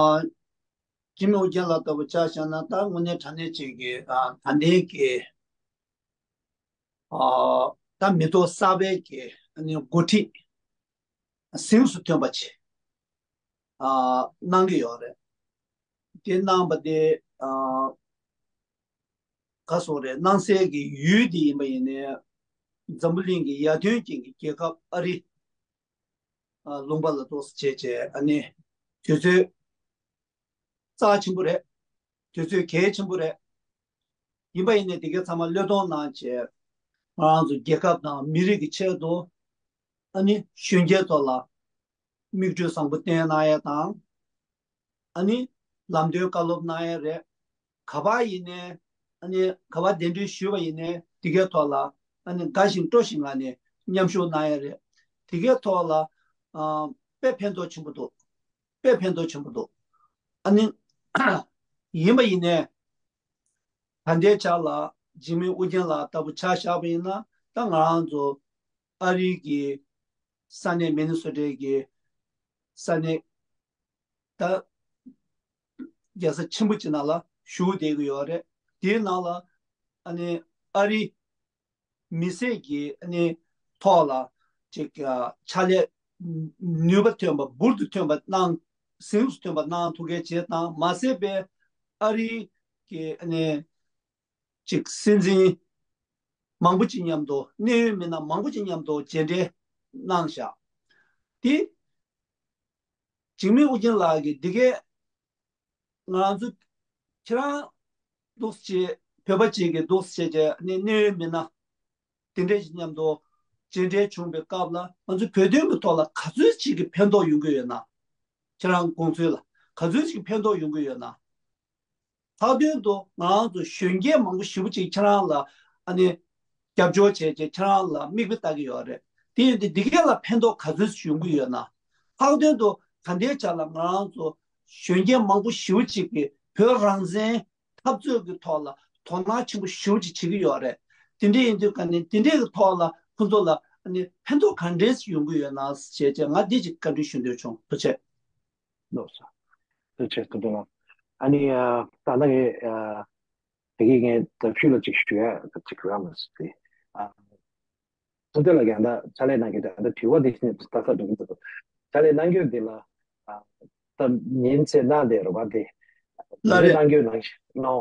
འཇིགས་མེད་ཨོ་རྒྱན་ལགས་ལྟ་བུ་ཆ་བཞག་ན་ད་དངོས་གནས་དྲང་གནས་ཅིག་གི་ཨ་ད་ལྟའི་གི་ཨ་ད་མི་ཐོག་གསར་པའི་གི་ཨ་ནི་འགོ་ཁྲིད་གཟེངས་སུ་ཐོན་པ་ཅིག་ཨ་གནང་གི་ཡོད་རེད། དེ་གནང་པ་དེ་ཨ་ག་སོགས་རེད། གནང་སའི་གི་ཡུལ་དེ་ཡིན་པ་ཡིན་ནའི་འཛམ་བུ་གླིང་གི་ཡར་ཐོན་ཅན་གྱི་རྒྱལ་ཁབ་ཨ་རི་ཨ་ལུང་པ་ལ་ཏོག་ཙམ་བྱས་བྱས་ཨ་ནི་དུས་ཚོད་རྩ་ཆེན་པོ་རེད། དུས་ཚོད་གལ་ཆེན་པོ་རེད། ཡིན་པ་ཡིན་ནའི་དེ་གའི་ཚང་མ་བློས་གཏོང་གནང་བྱས་ང་རང་ཚོ་རྒྱལ་ཁབ་དང་མི་རིགས་ཀྱི་ཆེད་དུ་ཨ་ནི་གཞོན་སྐྱེས་ཚོ་ལ་མིག་འཕྲུལ་བཟང་པོ་བསྟན་གནང་ཡ་དང་། ཨ་ནི་ལམ་སྟོན་བཀའ་སློབ་གནང་ཡ་རེད། ག་པར་ཡིན་ནའི་ཨ་ནི་ག་པར་གདན་འདྲེན་ཞུས་པ་ཡིན་ནའི་དེ་གའི་ཐོག་ལ་ཨ་ནི་དགའ་ཞིང་སྤྲོ་ཞིང་ངང་ནས་མཉམ་ཞུགས་གནང་ཡ་རེད། དེ་གའི་ཐོག་ལ་ཨ་དཔེ་ཕན་ཐོགས་ཆེན་པོ་འདུག་དཔེ་ཕན་ཐོགས་ཆེན་པོ་འདུག་ཨ་ནི་ཡིན་པ་ཡིན་ནའི་ད་ལྟའི་ཆ་ལ་འཇིགས་མེད་ཨོ་རྒྱན་ལགས་ལྟ་བུ་ཆ་བཞག་པ་ཡིན་ན་ད་ང་རང་ཚོ་ཨ་རི་གི་ས་གནས་མི་ནི་སོ་ཊའི་གི་ས་གནས་ད་རྒྱལ་ས་ཆེན་པོ་ཅིག་ནང་ལ་བཞུགས་བསྡད་ཀྱི་ཡོད་རེད། དེའི་ནང་ལ་ཨ་ནི་ཨ་རི་མི་སེར་གྱི་ཨ་ནི་ཐོག་ལ་ཅིག་ཨ་ཕྱག་ལས་ནུས་པ་ཐོན་པ་འབུར་དུ་ཐོན་པ་གནང་གཟེངས་སུ་ཐོན་པ་གནང་ཐུབ་མཁན་བྱས་དང་མ་ཟད་པའི་ཨ་རི་གི་ཨ་ནི་ཅིག་སྲིད་འཛིན་མང་པོ་ཅིག་མཉམ་དུ་གནད་ཡོད་མི་སྣ་མང་པོ་ཅིག་མཉམ་དུ་མཇལ་འཕྲད་གནང་བཞག་དེ་འཇིགས་མེད་ཨོ་རྒྱན་ལགས་ཀྱིས་འདི་གས་ང་རང་ཚོ་ཁྱེད་རང་འདུག་སེ་བྱས་བོད་པ་ཅིག་གིས་འདུག་སེ་བྱས་བྱས་ནས་གནད་ཡོད་མི་སྣ་དེ་འདྲས་ཅིག་མཉམ་དུ་མཇལ་འཕྲད་བྱུང་བའི་སྐབས་ལ་ང་ཚོ་བོད་དོན་གྱི་ཐོག་ལ་ག་ཚོད་ཅིག་གི་ཕན་ཐོགས་ཡོང་གི་ཡོད་ན། ཁྱེད་རང་དགོངས་ཚུལ་ལ་ག་ཚོད་ཅིག་ཕན་ཐོགས་ཡོང་གི་ཡོད་ན། ལྷག་དོན་དུ་ང་རང་ཚོ་གཞོན་སྐྱེས་མང་པོ་ཞེ་པོ་ཅིག་ཁྱེད་རང་ལ་ཨ་ནི་རྒྱབ་སྐྱོར་བྱས་བྱས་ཁྱེད་རང་ལ་མིག་དཔེ་ལྟ་གི་ཡོད་རེད། དེ་ཡིན་དུས་འདི་གས་ལ་ཕན་ཐོགས་ག་ཚོད་ཅིག་ཡོང་གི་ཡོད་ན། ལྷག་དོན་དུ་ད་ལྟའི་ཆ་ལ་ང་རང་ཚོ་གཞོན་སྐྱེས་མང་པོ་ཞེ་པོ་ཅིག་གིས་བོད་རང་བཙན་འཐབ་རྩོད་ཀྱི་ཐོག་ལ་དོ་སྣང་ཆེན་པོ་ཞེ་པོ་ཅིག་བྱེད་ཀྱི་ཡོད་རེད། དེ་འདྲ་ཡིན་དུས་ཀ་ནས་དེ་འདྲའི་གི་ཐོག་ལ་ཁོང་ཚོ་ལ་ཨ་ནི་ཕན་ཐོགས་ག་འདྲས་ཅིག་ཡོང་གི་ཡོད་ན་ཞེས་བྱས་ང་འདི་ཅིག་བཀའ་འདྲི་ཞུ་འདོད་བྱུང་། ཐུགས་རྗེ་ཆེ། ལགས་སོ། ཐུགས་རྗེ་ཆེ། ཐུགས་རྗེ་གནང་། ཨ་ནི་ཨ་ད་ལྟ་ངས་ཨ་དེ་གི་ངས་ད་ཕྱི་ལ་ཅིག་ཞུ་ཡ་ཅིག་རག་མ་སོང་སྟེ། ཨ་ཐུབ་བསྟན་ལགས་ཀྱིས་ད་ཕྱག་ལས་གནང་གི་ད་ད་དྲི་བ་དེ་བཞིན་ལྟ་ས་འགྲོ་གི་འདུག་ཕྱག་ལས་གནང་རྒྱུ་དེ་ལ་ཨ་ད་ཉིན་ཚེ་གནང་བསྡད་རོགས་པ་དེ་ ལ་རེ་གནང་རྒྱུ་ནང་བཞིན་ནོ།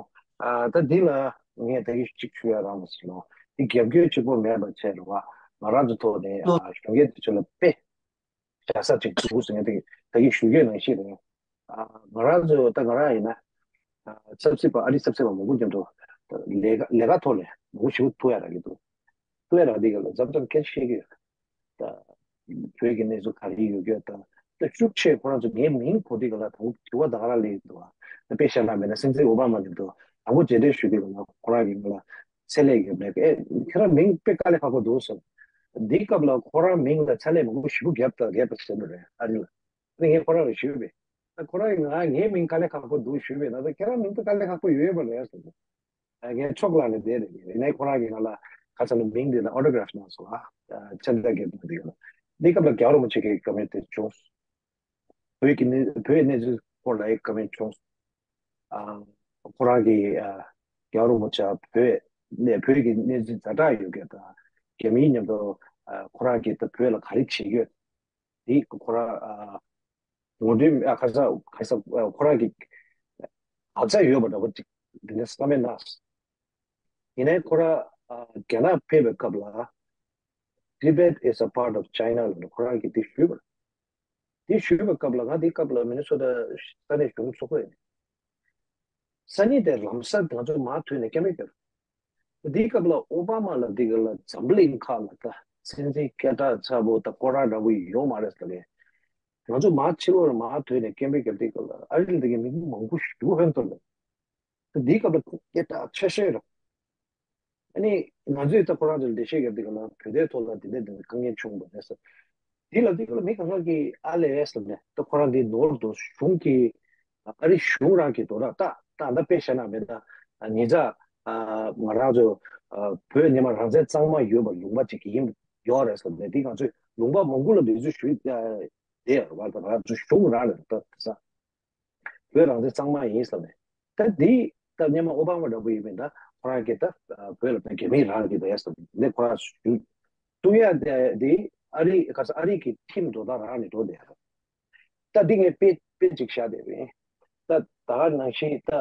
ད་འདི་ལ་ངས་ད་གི་གཅིག་ཞུ་ཡ་རང་མ་ཟིན་ནོ། འདི་རྒྱབ་སྐྱོར་གཅིག་པོ་མེད་པ་བྱས་རེད་བ། ང་རང་ཚོ་ཐོག་ནས་གཞོན་སྐྱེས་དེ་ཚོ་ལ་དཔེ་བྱ་ས་ཅིག་འདུག་ཟེར་ངས་ད་གི་ད་གི་ཞུ་རྒྱུ་ནང་བཞིན་རེད། ང་རང་ཚོ་ད་ང་རང་ཡིན་ན་ཆབ་སྲིད་པ་ཨ་རི་ཆབ་སྲིད་པ་མང་པོ་མཉམ་དུ་ལས་ཀ་ལས་ཀ་ཐོག་ནས་མང་པོ་ཞིག་ཐུག་ཡ་རག་གི་འདུག་ཐུག་ཡ་རག་འདི་ག་ལ་འཛམ་ཐང་སྐད་ཆ་བཤད་ཀྱི་ཡོད། ད་བོད་ཀྱི་གནས་ཚུལ་ག་རེ་ཡོད་སྐད་ད་ད་ཤུགས་ཆེ་ཁོ་རང་ཚོ་ངའི་མིང་གོ་དུས་ག་ལ་ད་དུ་བ་ད་ག་རང་ལས་འདུག་ད་དཔེ་བཤད་ན་མེད་ན་སྲིད་འཛིན་ཨོ་བྷ་མ་གི་འདུག་ད་གོ་མཇལ་འཕྲད་ཞུ་དུས་ག་ལ་ཁོ་རང་གི་ང་ལ་ཚད་ལས་ཡོད་མེད་ཨེ་ཁྱེད་རང་མིང་དཔེ་དཀའ་ལས་ཁག་པོ་འདུག་ཟེར། འདིའི་སྐབས་ལ་ཁོ་རང་མིང་ལ་ཚད་ལས་མང་པོ་ཞེ་པོ་བརྒྱབ་ད་རྒྱབ་པ་ཟེར་ནི་རེད་ཨ་རི་ལ། ད་ངས་ཁོ་རང་ལ་ཞུས་པས། ད་ཁོ་རང་གིས་ང་ངའི་མིང་དཀའ་ལས་ཁག་པོ་འདུག་ཞུས་པས་ན་ད་ཁྱེད་རང་མིང་དཔེ་དཀའ་ལས་ཁག་པོ་ཡོད་པ་རེད་ཟེར། ངས་ཕྱོགས་ལ་ནས་བསྡད་རེད། ཡིན་ནའི་ཁོ་རང་གིས་ང་ལ་ཁ་སང་ལ་མིང་འདི་ལ་ཨོ་ཊོ་གྷ་རབ་གནང་སོང་ཨ། མཚན་རྟགས་རྒྱབ་གནང་འདི་ལ། འདི་སྐབས་ལ་རྒྱལ་བ་རིན་པོ་ཆེ་གི་བཀའ་མོལ་དེ་བྱུང་། བོད་ཀྱི་གནས་བོད་གནས་ཚུལ་སྐོར་ལ་ཡི་བཀའ་མོལ་བྱུང་། ཨ། ཁོ་རང་གིས་ཨ། རྒྱལ་བ་རིན་པོ་ཆེ་བོད་ནས་བོད་ཀྱི་གནས་ཚུལ་ཛ་དྲག་ཡོད་སྐད་དང་རྒྱ་མིའི་མཉམ་དུ་ཨ། ཁོ་རང་གིས་ད་བོད་ལ་ག་རེ་བྱེད་ཡོད། དེ་ཁོ་རང་ཨ། ངོ་སྤྲོད་ཨ། ཁ་ས་ཁ་ས་ཨ། ཁོ་རང་གི་ཨ་ཚ་ཡོད་པ་འདྲ་པོ་ཅིག་འདི་ནས་བསམ་མེད་ན། ཡིན་ནའི་ཁོ་རང་ཨ། རྒྱ་ནག་ཕེབས་པའི་སྐབས་ལ། Tibet is a part of China ལ་ཁོ་རང་གིས་དེ་ཞུས་པ། དེ་ཞུས་པའི་སྐབས་ལ་ང་དེའི་སྐབས་ལ་མི་ནི་སོ་ཊ་ས་གནས་གཞུང་ཚོགས་པ་ཡིན། ས་གནས་དེ་ལམ་སང་ང་ཚོ་མར་ཐོན་ནས་སྐད་མེད་ཀྱང་། དེའི་སྐབས་ལ་ཨོ་བྷ་མ་ལ་དེ་ག་ལ་འཛམ་གླིང་ཁག་ལ་ད་སྲིད་འཛིན་སྐད་གྲགས་ཚ་པོ་ད་སྐོར་ར་འདྲ་པོ་ཡོད་མ་རེད་ཟེར་ནས། ང་ཚོ་མར་ཕྱི་ལོགས་ལ་མར་ཐོན་ནས་སྐད་མེད་ཀྱང་དེ་ག་ལ་ཨ་རི་ལ་དེ་གའི་མི་མང་པོ་ཞིག་ཧོན་ཐོར་ལ། དེའི་སྐབས་ལ་སྐད་གྲགས་ཆེ་ཤོས་རེད། ཨ་ནི་ང་ཚོས་ད་ཁོ་རང་ཚོ་ལ་འགྲེལ་བཤད་བརྒྱབ་དུས་ག་ལ་བོད་དོན་ཐོག་ལ་དེ་འདྲ་དེ་འདྲ་དཀའ་ངལ་བྱུང་བ་རེད་ཟེར། དེ་ལ་དེ་ག་ལ་མི་གང་ག་གིས་ཨ་ལས་ཟེར་ནས་ད་ཁོ་རང་དེ་ནོར་འདུག་གཞུང་གིས་ཨ་རི་གཞུང་རང་གིས་དོ་ར་ད་ད་ད་དཔེ་བཤད་ན་མེད་ད་ཉེ་ཆར་ང་རང་ཚོ་བོད་ཉི་མ་རང་བཙན་གཙང་མ་ཡོད་པ་ལུང་པ་ཅིག་ཡིན་ཡོད་རེད་ཟེར་ནས་དེ་ང་ཚོས་ལུང་པ་མང་པོ་ལ་འདི་ཚོ་ཞུས་བསྡད་ཡོད་རེད་བ། ད་ང་ཚོ་གཞུང་རང་ལ་ད་ད་ས། བོད་རང་བཙན་གཙང་མ་ཡིན་ཟེར་ནས། ད་འདི་ད་སྔོན་མ་ཨོ་བྷ་མ་འདྲ་པོ་ཡིན་པས་ད་ཁོ་རང་གིས་ད་བོད་ལ་ད་རྒྱ་མི་རང་གིས་ད་ཡ་ཟེར་ནས་ཁོ་རང་ཞུ་གཏུག་ཡ་དེ་འདི་ཨ་རི་ག་ས་ཨ་རི་གི་ཁྲིམས་འགྲོ་སྟངས་རང་ནས་འགྲོ་བསྡད་ཡ། ད་འདི་ངས་དཔེ་དཔེ་ཅིག་བཞག་བསྡད་པ་ཡིན། ད་ད་ག་ནང་བཞིན་ད་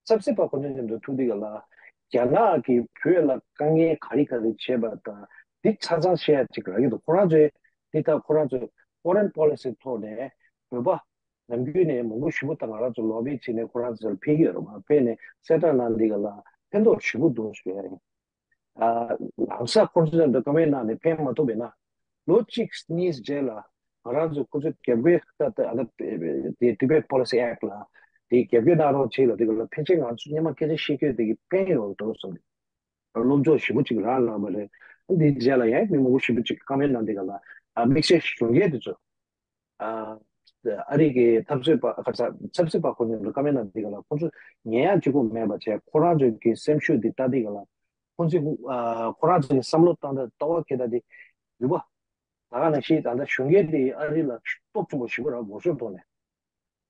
ཆབ་སྲིད་པ་ཁོ་ཚོའི་མཉམ་དུ་ཐུག་དུས་ག་ལ་རྒྱ་ནག་གིས་བོད་ལ་དཀའ་ངལ་ག་རེ་ག་རེ་བྱས་པ་དང་འདི་ཆ་ཚང་བཤད་ཡ་ཅིག་རག་གི་འདུག་ཁོ་རང་ཚོས་འདི་ད་ཁོ་རང་ཚོས་foreign policy ཐོག་ནས་བོད་པ་ནམ་རྒྱུན་ནས་མང་པོ་ཞེ་པོ་དང་ང་རང་ཚོ་ལོ་བི་བྱས་ནས་ཁོ་རང་ཚོར་ཕེབས་ཀྱི་ཡོད་རེད་མ་ཕེབས་ནས་གསལ་བསྒྲགས་གནང་འདི་ག་ལ་ཕན་ཐོགས་ཞེ་པོ་འདུག་ཞུ་ཡ་ཡིན། ལམ་སང་ཁོ་ཚོ་ཚོ་ཀོ་མེན་གནང་ནས་ཕན་མ་ཐོགས་པས་ན་ལོ་གཅིག་གཉིས་རྗེས་ལ་ང་རང་ཚོ་ཁོ་ཚོ་རྒྱབ་འགལ་ད་ལྟ་ཨ་ད་དེ་Tibet Policy Act ལ་དེ་རྒྱབ་འགལ་གནང་རོགས་བྱེད་ལ་དེ་ག་ལ་ཕན་ཆད་ང་ཚོ་སྔོན་མ་སྐད་ཆ་བཤད་རྒྱུ་དེ་གི་ཕན་ཡོང་འདུག་གསུངས། སློབ་སྦྱོང་ཞེ་པོ་ཅིག་རག་གནང་བ་རེད། འདིའི་རྗེས་ལ་ཡང་མི་མང་པོ་ཞེ་པོ་ཅིག་ཀོ་མེན་གནང་དེ་ག་ལ་དམིགས་བསལ་གཞོན་སྐྱེས་དེ་ཚོ། ཨ་རི་གི་འཐབ་རྩོད་པ་ཁ་ས་ཆབ་སྲིད་པ་ཁོ་ཚོ་ཀོ་མེན་གནང་དེ་ག་ལ་ཁོ་ཚོ་ཉན་ཡག་གཅིག་པོ་མེད་པ་བྱས་ཁོ་རང་ཚོ་གི་སེམས་ཤུགས་འདི་ལྟ་དེ་ག་ལ་ཁོ་ཚོ་ཁོ་རང་ཚོ་གི་བསམ་བློ་བཏང་ད་ལྟ་བ་ཁྱེད་ལྟ་དེ་ཡོད་པ། ད་ག་ནང་བཞིན་ད་ལྟ་གཞོན་སྐྱེས་དེ་ཨ་རི་ལ་སྟོབས་ཆེན་པོ་ཞེ་པོ་རག་གོ་ཤོར་ཐོག་ནས།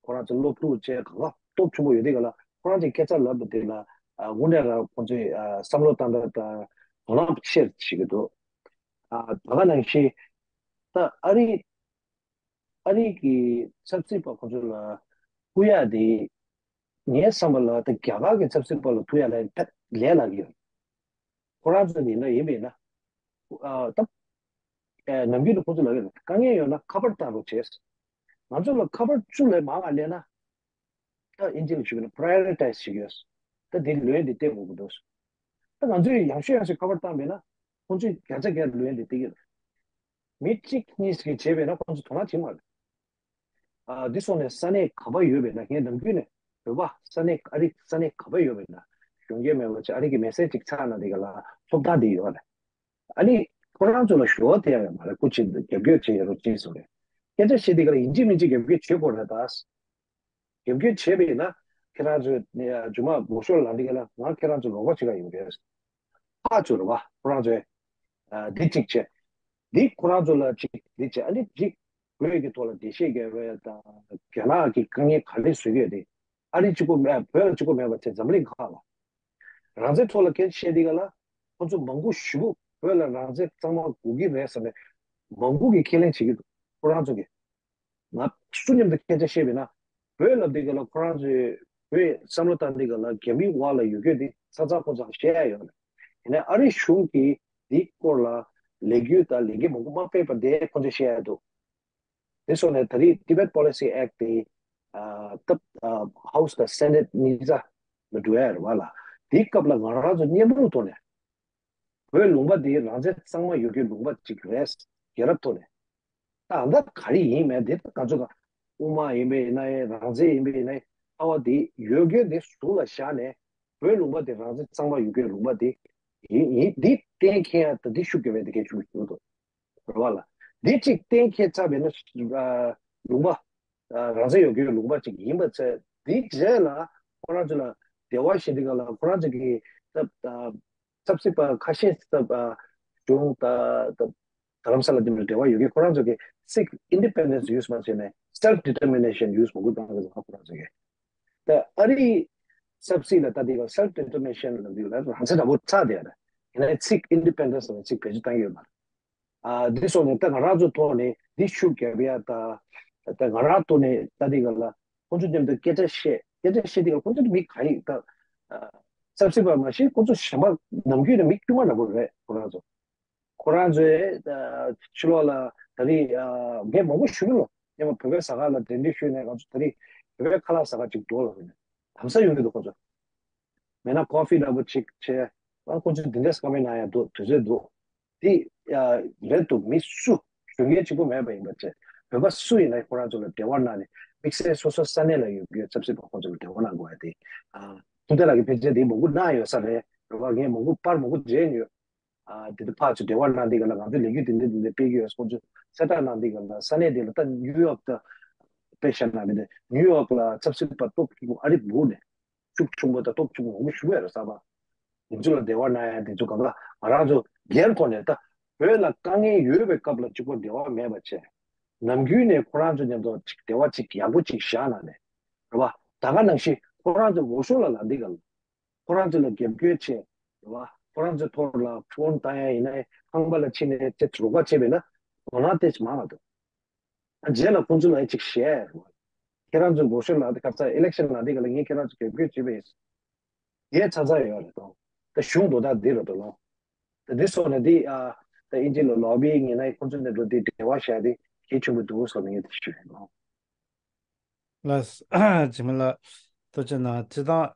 ཁོ་རང་ཚོ་སློབ་ཕྲུག་བཅས་གང་ག་སྟོབས་ཆེན་པོ་ཡོད་དེ་ག་ལ་ཁོ་རང་ཚོའི་སྐད་ཆ་ལབ་པ་དེ་ལ་དངོས་གནས་རང་ཁོ་ཚོའི་བསམ་བློ་བཏང་ད་དང་དོ་སྣང་ཆེར་བྱེད་ཀྱི་འདུག་ད་ག་ནང་བཞིན་ད་ཨ་རི་ཨ་རི་གི་ཆབ་སྲིད་པ་ཁོ་ཚོ་ལ་ཐུག་ཡག་དེ་ངའི་བསམ་པ་ལ་ད་རྒྱ་གར་གི་ཆབ་སྲིད་པ་ལ་ཐུག་ཡག་ལ་ཕེབས་ལས་ལ་གི་ཡོད། ཁོ་རང་ཚོ་ཡིན་ན་ཡིན་པས་ན། ཨ་ད། ཨ་ནམ་རྒྱུན་དུ་ཁོ་ཚོ་ལ་ཡོད་དཀའ་ངལ་ཡོད་ན་ཁ་པར་བཏང་རོགས་བྱས། ང་ཚོ་ལ་ཁ་པར་བཅུ་ལས་མང་བ་སླེབས་ན། ད་ཨིན་ཇི་ལ་ཞུ་གི་ན་prioritize བྱེད་ཀྱི་ཡོད། ད་དེ་ལོན་དེ་བལྟས་དགོས་ཀྱི་འདུག་ད་ང་ཚོས་ཡང་ཤོས་ཡང་ཤོས་ཁ་པར་བཏང་པས་ན་ཁོ་ཚོས་བརྒྱ་ཆ་བརྒྱ་ལོན་དེ་བལྟས་ཀྱི་རེད། མི་གཅིག་གཉིས་ཤིག་བྱས་པས་ན་ཁོ་ཚོས་དོ་སྣང་བྱེད་མ་རེད། ཨ་འདི་སོང་ནས་ས་གནས་ག་པར་ཡོད་པས་ན་ངས་ནམ་རྒྱུན་ནས་བོད་པ་ས་གནས་ཨ་རི་ས་གནས་ག་པར་ཡོད་པས་ན་གཞོན་སྐྱེས་མེད་པ་ཆ་ཨ་རི་གི་མི་སེར་ཅིག་ཆགས་ན་འདི་ག་ལ་ཐོབ་ཐང་འདི་ཡོད་རེད། ཨ་ནི་ཁོ་རང་ཚོ་ལ་ཞུ་བ་དེ་ཡང་ཡོད་མ་རེད། སྐུ་མཁྱེན་རྒྱབ་སྐྱོར་བྱེད་ཡོད་རོགས་ཅེས་གསུངས་རེད། སྐད་ཆ་བཤད་འདི་ག་ལ་ཡིན་གཅིག་མིན་གཅིག་རྒྱབ་སྐྱོར་བྱེད་དགོས་རེད་ད། རྒྱབ་སྐྱོར་བྱས་པ་ཡིན་ན་ཁྱེད་རང་ཚོས་རྒྱུ་མ་མོ་ཤོར་ལ་འདི་ག་ལ་ང་ཁྱེད་རང་ཚོ་རོགས་པ་བྱེད་ག་ཡོང་རེད། ཕར་ཚུར་རེད་བ་ཁོ་རང་ཚོས་འདི་གཅིག་བྱས། འདི་ཁོ་རང་ཚོ་ལ་གཅིག་འདི་བྱས་ཨ་ནི་གཅིག་བོད་ཀྱི་ཐོག་ལ་འགྲེལ་བཤད་རྒྱག་རེད་དང་རྒྱ་ནག་གི་དཀའ་ངལ་ག་རེ་བཟོ་གི་ཡོད་དེ་ཨ་རི་གཅིག་པོ་མེད་བོད་ལ་གཅིག་པོ་མེད་པ་བྱས་འཛམ་གླིང་ཁག་ལ་རང་བཙན་ཐོག་ལ་སྐད་ཆ་བཤད་འདི་ག་ལ་ཁོ་ཚོ་མང་པོ་ཞེ་པོ་བོད་ལ་རང་བཙན་གཙང་མ་དགོས་ཀྱི་རེད་ཟེར་ནས་མང་པོ་གིས་ཁས་ལེན་བྱེད་ཀྱི་འདུག་ཁོ་རང་ཚོ་གིས། ང་སུ་མཉམ་དུ་སྐད་ཆ་བཤད་པས་ན་བོད་ལབ་དུས་སྐབས་ལ་ཁོ་རང་ཚོས་ བོད་བསམ་བློ་བཏང་དུས་ག་ལ་རྒྱ་མིའི་དབར་ལ་ཡོད་རྒྱུ་དེ་ཚ་ཚ་ཁོ་ཚོ་བཤད་ཡ་ཡོད་རེད། ཡིན་ནའི་ཨ་རི་གཞུང་གིས་དེའི་སྐོར་ལ་ལས་འགུལ་དང་ལས་འགུལ་མང་པོ་མ་སྤེལ་བར་དེ་ཁོ་ཚོས་བཤད་ཡ་འདུག་དེ་སོང་ནས་ད་རེས་Tibet Policy Act དེ་ཨ་སྟབས་ཨ་House དང་Senate གཉིས་ཆ་ལ་འགྲོ་ཡ་རེད་བ་ལ། དེའི་སྐབས་ལ་ང་རང་ཚོ་མཉམ་རུབ་ཐོག་ནས་བོད་ལུང་པ་འདི་རང་བཙན་གཙང་མ་ཡོད་རྒྱུའི་ལུང་པ་ཅིག་རེད། རྒྱལ་རབས་ཐོག་ནས། ད་ད་ག་རེ་ཡིན་མེད་འདི་ད་ང་ཚོ་ག་དབུ་མ་ཡིན་པ་ཡིན་ན་ཡང་རང་བཙན་ཡིན་པ་ཡིན་ན་ཡང་ལྟ་བ་འདི་ཡོད་རྒྱུ་འདི་ཟུར་ལ་བཞག་ནས་བོད་ལུང་པ་འདི་རང་བཙན་གཙང་མ་ཡོད་རྒྱུའི་ལུང་པ་འདི་ཡིན་ཡིན་འདི་གཏན་འཁེལ་ཡ་ད་འདི་ཤུགས་རྒྱབ་པའི་འདི་གལ་ཆེན་པོ་ཞིག་འདུག་རེད་བ་ལ། འདི་གཅིག་གཏན་འཁེལ་ཚར་བས་ན་ལུང་པ་རང་བཙན་ཡོད་རྒྱུའི་ལུང་པ་ཅིག་ཡིན་པ་ཚད་འདི་རྗེས་ལ་ཁོ་རང་ཚོ་ལ་འབྲེལ་བ་བྱེད་འདི་ག་ལ་ཁོ་རང་ཚོ་གི་ད་ཆབ་སྲིད་པ་ཁ་ཤས་ད་གཞུང་ད་ད་རྡ་རམ་ས་ལ་འདི་འདྲ་འབྲེལ་བ་ཡོད་ཀྱི་ཁོ་རང་ཚོ་གི་Sikh independence use མ་བྱས་ནས་self determination use མང་པོ་གཏོང་གི་འདུག་ཁོ་རང་ཚོ་གི། ད་ཨ་རིའི་ཆབ་སྲིད་ལ་ད་འདི་ག་self determination ལ་འདི་ལ་རང་བཙན་དྲག་པོ་ཚ་དེ་ཡ་ད་ཡིན་ན་Sikh independence ལ་ཅིག་བེད་སྤྱོད་བཏང་གི་ཡོད་མ་རེད། ཨ་འདི་སོང་ནས་ད་ང་རང་ཚོ་ཐོག་ནས་འདི་ཤུགས་རྒྱབ་ཡ་ད་ད་ང་རང་ཐོག་ནས་ད་འདི་ག་ལ་ཁོང་ཚོ་མཉམ་དུ་སྐད་ཆ་བཤད་སྐད་ཆ་བཤད་འདི་ག་ཁོང་ཚོ་མི་ག་ཡིན་ད་ཆབ་སྲིད་པ་མ་ཤེས་ཁོང་ཚོ་གཞན་པ་ནམ་རྒྱུན་ནས་མི་དཀྱུས་མ་འདྲ་པོ་རེད་ཁོ་རང་ཚོ། ཁོ་རང་ཚོས་ཕྱི་ལོགས་ལ་ད་རེས་ངས་མང་པོ་ཞུ་གི་ལོ། སྔོན་མ་བོད་པའི་ཟ་ཁང་ལ་གདན་འདྲེན་ཞུས་ནས་ང་ཚོ་ད་རེས་བོད་པའི་ཁ་ལག་ཟ་ཁང་ཅིག་འགྲོ་ལ་ཡིན། དམ་ས་ཡོང་གི་འདུག་ཁོ་ཚོ། མེད་ན་ཀོ་ཕི་འདྲ་པོ་ཅིག་བྱས། ཨ་ཁོ་ཚོ་འདི་འདྲས་ཀ་མེད་ན་ཡང་འདུག་དུས་ཚོད་འདུག་འདི་རེད་འདུག་མི་སུ་གཞོན་སྐྱེས་གཅིག་པོ་མེད་པ་ཡིན་པ་བྱས། བོད་པ་སུ་ཡིན་ན་ཁོ་རང་ཚོ་ལ་འབྲེལ་བ་གནང་ནས་དམིགས་བསལ་སོ་སོ་ས་གནས་ལ་ཡོད་རྒྱུའི་ཆབ་སྲིད་པ་ཁོ་ཚོ་ལ་འབྲེལ་བ་གནང་དགོས་ཡ་དེ། ཐུབ་བསྟན་ལགས་ཀྱི་ཕན་ཆད་དེ་མང་པོ་གནང་ཡོད་ས་རེད། རེད་བ། ངས་མང་པོ་པར་མང་པོ་མཇལ་ཡོད། ཨ་དེ་ཚོ་ཕར་ཚུར་འབྲེལ་བ་གནང་དུས་ག་ལ་ང་ཚོས་ལས་འགུལ་དེ་འདྲ་དེ་འདྲ་སྤེལ་གྱི་ཡོད་སྐོར་ཚོ་གསལ་བསྒྲགས་གནང་དུས་ག་ལ་ས་གནས་དེ་ལ་ད་ནིའུ་ཡོག་ད་དཔེ་བཞག་ན་མི་འདུག་ནིའུ་ཡོག་ལ་ཆབ་སྲིད་པ་སྟོབས་ཆེན་པོ་ཨ་རི་འབུར་ནས་ཤུགས་ཆེན་པོ་དང་སྟོབས་ཆེན་པོ་མང་པོ་ཞུ་བས་རེད་གསར་པ། དེ་ཚོ་ལ་འབྲེལ་བ་གནང་ཡ་དེ་ཚོ་ག་ལ་ང་རང་ཚོ་སྒེར་ཐོག་ནས་ད་བོད་ལ་དཀའ་ངལ་ཡོད་པའི་སྐབས་ལ་གཅིག་པོ་འབྲེལ་བ་མེད་པ་བྱས། ནམ་རྒྱུན་ནས་ཁོ་རང་ཚོ་མཉམ་དུ་ཅིག་འབྲེལ་བ་ཅིག་ཡག་པོ་ཅིག་བཞག་གནང་ནས་རེད་བ། ད་ག་ནང་བཞིན་ཁོ་རང་ཚོ་འོག་ཤོར་ལ་ལ་འདི་ག་ལ། ཁོ་རང་ཚོ་ལ་རྒྱབ་སྐྱོར་བྱས། རེད་བ། ཁོ་རང་ཚོའི་ཐོག་ལ་ཕོན་བཏང་ཡ་ཡིན་ན་ཁང་པ་ལ་ཕྱིན་ནས་ཅིག་རོགས་པ་བྱས་པས་ན་དོ་སྣང་ཏོག་ཙམ་མང་བ་འདུག་ཨ་རྗེས་ལ་ཁོང་ཚོ་ལ་ཅིག་བཤད། རེད་བ། ཁྱེད་རང་ཚོ་འོག་ཤོར་ལ་དེ་ག་ཚ་ཨི་ལེག་ཤན་ལ་དེ་ག་ལ་ངས་ཁྱེད་རང་ཚོ་རྒྱབ་སྐྱོར་བྱས་པས། དེ་ཚ་ཚ་ཡོད་རེད་དོ། ད་གཞུང་དོ་ད་འདི་རེད་དོ་ལོ། ད་འདི་སོགས་ནས་འདི་ཨ་ད་ཨིན་ཇི་ལ་ལོ་བི་ངས་ན་ཁོང་ཚོ་འདི་འགྲོ་དེ་འབྲེལ་བ་བྱ་དེ་གལ་ཆེན་པོ་འདུག་སོགས་ནས་ངས་དེ་ཞུ་ཡིན་ལོ། ལགས། འཇིགས་མེད་ལགས། ཐུགས་རྗེ་གནང་། སྤྱིར་བཏང་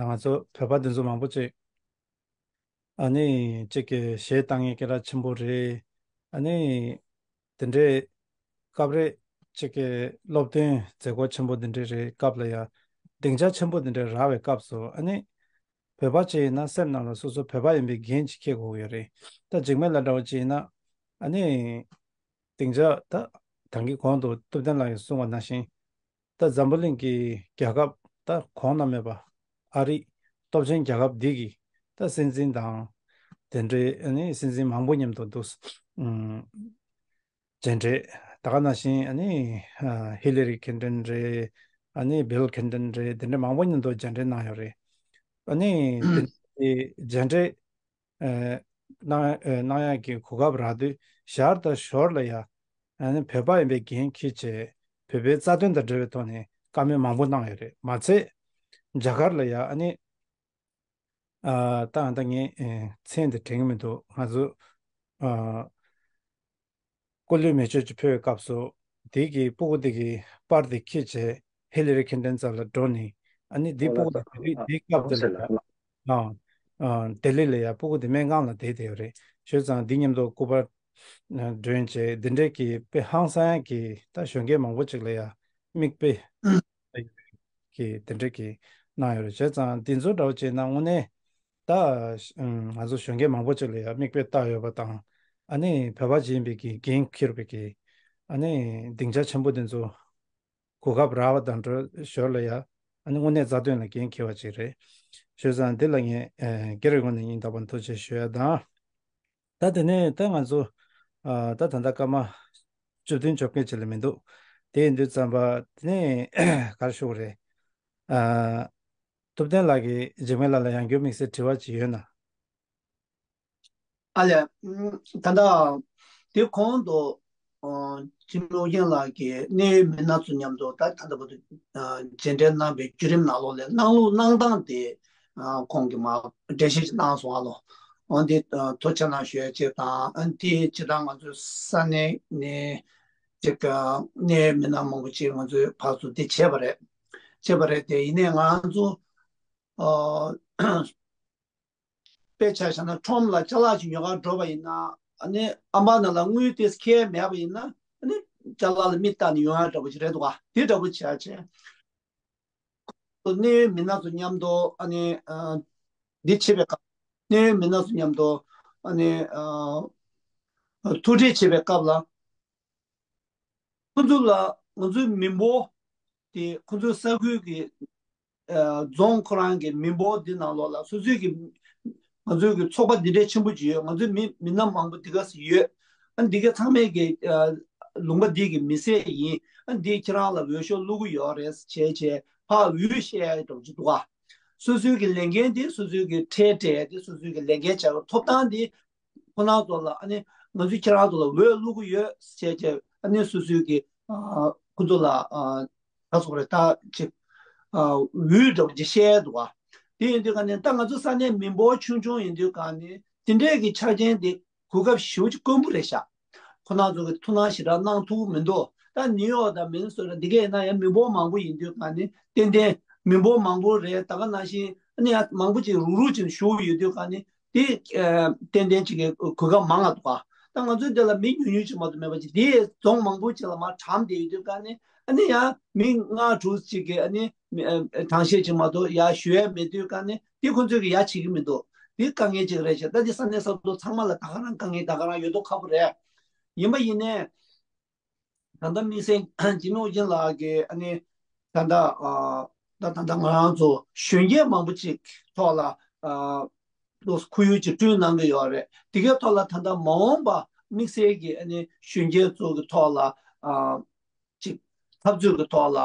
ང་ཚོ་བོད་པ་འདི་ཚོ་མང་པོ་ཅིག་ཨ་ནི་གཅིག་གི་གཞས་བཏང་མཁན་སྐད་གྲགས་ཆེན་པོ་རེད། ཨ་ནི་དེ་འདྲའི་སྐབས་རེ་གཅིག་གི་སློབ་སྟོན་མཛད་སྒོ་ཆེན་པོ་འདི་འདྲའི་རེད་སྐབས་ལ་ཡ་སྡིངས་ཆ་ཆེན་པོ་འདི་འདྲ་རག་པའི་སྐབས་སུ་ཨ་ནི་བོད་པ་ཅིག་ཡིན་ན་སེམས་ནང་ལ་སོ་སོ་བོད་པ་ཡིན་པའི་འགན་ཅིག་འཁྱེར་དགོས་ཀྱི་ཡོད་རེད། ད་འཇིགས་མེད་ལགས་འདྲ་བོ་ཅིག་ཡིན་ན་ཨ་ནི་སྡིངས་ཆ་ད་ད་གིན་གོང་དུ་ཐུབ་བསྟན་ལགས་ཀྱིས་གསུངས་པ་ནང་བཞིན་ད་འཛམ་བུ་གླིང་གི་རྒྱལ་ཁབ་ད་གོང་ན་མེད་པ་ཨ་རི་སྟོབས་ཆེན་རྒྱལ་ཁབ་འདི་གི་ད་སྲིད་འཛིན་དང་དེ་འདྲའི་ཨ་ནི་སྲིད་འཛིན་མང་པོ་མཉམ་དུ་འདུག་ཨུམ། མཇལ་འཕྲད། ད་ག་ནང་བཞིན་ཨ་ནི་ཧི་ལི་རི་ཁིན་ཏན་རེད། ཨ་ནི་བིལ་ཁིན་ཏན་རེད། དེ་འདྲ་མང་པོ་མཉམ་དུ་མཇལ་འཕྲད་གནང་ཡོད་རེད། ཨ་ནི་དེ་འདྲའི་མཇལ་འཕྲད་གནང་གནང་ཡག་གི་གོ་སྐབས་རག་དུས་ཞར་དང་ཞོར་ལ་ཡ་ཨ་ནི་བོད་པ་ཡིན་པའི་འགན་འཁྱེར་བྱས་བོད་པའི་རྩ་དོན་དང་འབྲེལ་བའི་ཐོག་ནས་བཀའ་མོལ་མང་པོ་གནང་ཡོད་རེད། མ་ཚད་རྒྱ་གར་ལ་ཡ་ཨ་ནི་ཨ་ད་ད་ངས་ཨེ་མཚན་དེ་དྲན་གྱི་མི་འདུག་ང་ཚོ་ཨ་སྐུ་ལུས་མེ་མཆོད་ཅིག་ཕུལ་བའི་སྐབས་སུ་དེ་གི་སྤུ་གུ་དེ་གི་པར་དེ་འཁྱེར་བྱས་ཧི་ལི་རི་ཁིན་ཏན་རྩ་ལ་འགྲོ་ནས་ཨ་ནི་དེ་སྤུ་གུ་དེ་དེ་དེའི་སྐབས་དེ་ལ་ཡ་ཨ་ཨ་ལྡི་ལི་ལ་ཡ་སྤུ་གུ་དེ་སྨན་ཁང་ལ་བསྡད་བསྡད་ཡོད་རེད། བྱས་ཙང་འདི་མཉམ་དུ་སྐུ་པར་སྒྲོན་བྱས་འདི་འདྲའི་གི་དཔེ་ཧང་སང་ཡག་གི་ད་གཞོན་སྐྱེས་མང་པོ་ཅིག་ལ་ཡ་མིག་དཔེ་གི་དེ་འདྲ་གི་གནང་ཡོད་རེད། བྱས་ཙང་འདི་ཚོ་འདྲ་བོ་བྱས་ན་དངོས་གནས་ད་ང་ཚོ་གཞོན་སྐྱེས་མང་པོ་ཅིག་ལ་ཡང་མིག་དཔེ་བལྟ་ཡོད་པ་དང་ཨ་ནི་བོད་པ་ཅིག་ཡིན་པའི་གི་འགན་འཁྱེར་བའི་གི་ཨ་ནི་སྡིངས་ཆ་ཆེན་པོ་འདི་ཚོ་གོ་སྐབས་རག་པ་དང་འདྲ་ཞོར་ལ་ཡང་ཨ་ནི་དངོས་གནས་རྩ་དོན་ལ་འགན་འཁྱེར་བ་ཅིག་རེད། བྱས་ཙང་འདི་ལ་ངས་སྒེར་གྱི་ངོས་ནས་སྙིང་ཐག་པ་ནས་ཐུགས་རྗེ་ཆེ་ཞུ་ཡ་དང་། ད་དེ་ནས་ད་ང་ཚོ་ཨ་ད་ད་ལྟ་སྐར་མ་བཅུ་བདུན་བཅོ་བརྒྱད་ཅིག་ལས་མི་འདུག་དེ་ཡིན་དུས་ཙམ་པ་དེ་ནས་ག་རེ་ཞུ་དགོས་རེད། ཨ་ཐུབ་བསྟན་ལགས་ཀྱིས་འཇིགས་མེད་ལགས་ལ་ཡང་བསྐྱར་དམིགས་བསལ་དྲི་བ་ཅིག་ཡོད་ན། ཨ་ལས། ད་ལྟ་དེ་གོང་དུ་ ཨ་འཆི་མེད་ཨོ་རྒྱན་ལགས་ཀྱིས་གནད་ཡོད་མི་སྣ་ཚོ་མཉམ་དུ་ད་ད་ལྟ་བར་དུ་ཨ་མཇལ་འཕྲད་གནང་བའི་བརྒྱུད་རིམ་ནང་ལོགས་ལ་གནང་ལུགས་གནང་སྟངས་དེ་ཨ་ཁོང་གིས་མར་འགྲེལ་བཤད་ཅིག་གནང་སོང་ཨ་ལོ། འོན་ཏེ་ཨ་ཐུགས་རྗེ་གནང་ཞུ་ཡ་ཅིག་དང་། ཨ་ནི་དེ་སྤྱིར་བཏང་ང་ཚོའི་ས་གནས་ནས་ཅིག་ཨ་གནད་ཡོད་མི་སྣ་མང་པོ་ཅིག་ང་ཚོའི་བར་དུ་འདི་བྱས་པ་རེད། བྱས་པ་རེད་དེ། ཡིན་ནའི་ང་ཚོ་ཨ་དཔེ་ཆ་བཞག་ན་ཁྲོམ་ལ་ཅ་ལག་ཅིག་ཉོ་གར་འགྲོ་བ་ཡིན་ན། ཨ་ནི་ཨམ་པ་ནང་ལ་དངུལ་དེ་ཁེལ་མེད་པ་ཡིན་ན། ཨ་ནི་ཅ་ལག་ལ་མིག་བལྟས་ནས་ཡོང་ཡ་འདྲ་པོ་ཅིག་རེད་འདུག་ག་དེ་འདྲ་པོ་བྱས་བྱས། གནད་ཡོད་མི་སྣ་ཚོ་མཉམ་དུ་ཨ་ནི་ཨ་འདི་བྱེད་པའི་སྐབས། གནད་ཡོད་མི་སྣ་ཚོ་མཉམ་དུ་ཨ་ནི་ཨ་ཐུག་འཕྲད་བྱེད་པའི་སྐབས་ལ། ཁོ་ཚོ་ལ་ང་ཚོའི་མི་འབོར་དེ། ཁོ་ཚོའི་ས་ཁུལ་གྱི་ཨ་རྫོང་ཁོ་རང་གི་མི་འབོར་འདི་ནང་ལོགས་ལ་སོ་སོའི་གི་ང་ཚོའི་གི་ཚོགས་པ་འདི་འདྲའི་ཆེན་པོ་ཅིག་ཡོད། ང་ཚོའི་མི་མི་སྣ་མང་པོ་འདི་ག་སེ་ཡོད། ཨ་འདི་ག་ཚང་མས་གི་ཨ་ལུང་པ་འདི་གི་མི་སེར་ཡིན། ཨ་འདི་ཁྱེད་རང་ལ་འོས་ཤོག་བླུག་གི་ཡོད་རེད་བྱས་བྱས་ཕར་འོས་བཤད་ཡ་འདྲ་པོ་ཅིག་འདུག་ག་སོ་སོའི་གི་ལས་འགན་དེ། སོ་སོའི་གི་ཁྲལ་སྤྲད་དེ། སོ་སོའི་གི་ལས་འགན་བྱ་བའི་ཐོབ་ཐང་དེ། ཁོ་རང་ཚོ་ལ་ཨ་ནི་ང་ཚོས་ཁྱེད་རང་ཚོ་ལ་འོས་བླུག་གི་ཡོད་ཟེར་བྱས། ཨ་ནི་སོ་སོའི་གི་ཨ་ཁོ་ཚོ་ལ་ཨ་ད་སོགས་རེ་ད་ཅིག་ཨ་འོས་འདྲ་པོ་ཅིག་བཤད་འདུག་ག་དེ་ཡིན་དུས་ག་ནས་ད་ང་ཚོ་ས་གནས་མི་འབོར་ཆུང་ཆུང་ཡིན་དུས་ག་ནས་དེ་འདྲས་ཀྱི་ཆ་རྐྱེན་དེ་གོ་སྐབས་ཞེ་པོ་ཅིག་དཀོན་པོ་རེད་ཤག་ཁོ་རང་ཚོ་གི་ཐུགས་སྣང་ཞེ་དྲག་གནང་ཐུབ་ཀྱི་མི་འདུག་ད་ནིའུ་ཡོག་དང་མི་ནི་སོ་ཊ་འདི་གས་ཡིན་ན་ཡང་མི་འབོར་མང་པོ་ཡིན་དུས་ག་ནས་ཏན་ཏན་མི་འབོར་མང་པོ་རེད། ད་ག་ནང་བཞིན་ཨ་ནི་ཡང་མང་པོ་ཅིག་རུག་རུག་ཅིག་བཞུགས་ཡོད་དུས་ག་ནས་དེ་ཨ་ཏན་ཏན་ཅིག་གི་གོ་སྐབས་མང་ང་འདུག་ག་ད་ང་ཚོའི་འདི་ལ་མི་ཉུང་ཉུང་ཅིག་མ་གཏོགས་མེད་པ་ཅིག་དེ་རྫོང་མང་པོ་ཅིག་ལ་མར་གྲམ་བསྡད་ཡོད་དུས་ག་ནས་ཨ་ནི་ཡང་མི་ལྔ་དྲུག་ཅིག་གིས་ཨ་ནི་མི་ཨ་གྲངས་བཤེར་ཅིག་མ་གཏོགས་ཡར་ཞུ་ཡ་མེད་དུས་ག་ནས་དེ་ཁོ་ཚོས་གི་ཡར་བྱེད་ཀྱི་མི་འདུག་དེ་དཀའ་ངལ་ཅིག་རེད་ཤག་ད་དེ་ས་གནས་ས་ཐོག་ཚང་མ་ལ་ད་ག་རང་དཀའ་ངལ་ད་ག་རང་ཡོད་མདོག་ཁ་པོ་རེད། ཡིན་པ་ཡིན་ནའི། ད་ལྟ་དམིགས་བསལ་འཆི་མེད་ཨོ་རྒྱན་ལགས་ཀྱིས་ཨ་ནི་ད་ལྟ་ཨ་ད་ད་ལྟ་ང་རང་ཚོ་གཞོན་སྐྱེས་མང་པོ་ཅིག་ཐོག་ལ་ཨ་ཏོག་ཙམ་ཁོར་ཡུག་ཅིག་བསྐྲུན་གནང་གི་ཡོད་རེད། དེ་གའི་ཐོག་ལ་ད་ལྟ་མ་འོངས་པ་དམིགས་བསལ་གྱི་ཨ་ནི་གཞོན་སྐྱེས་ཚོ་གི་ཐོག་ལ་ཨ་ཅིག་འཐབ་རྩོད་ཀྱི་ཐོག་ལ་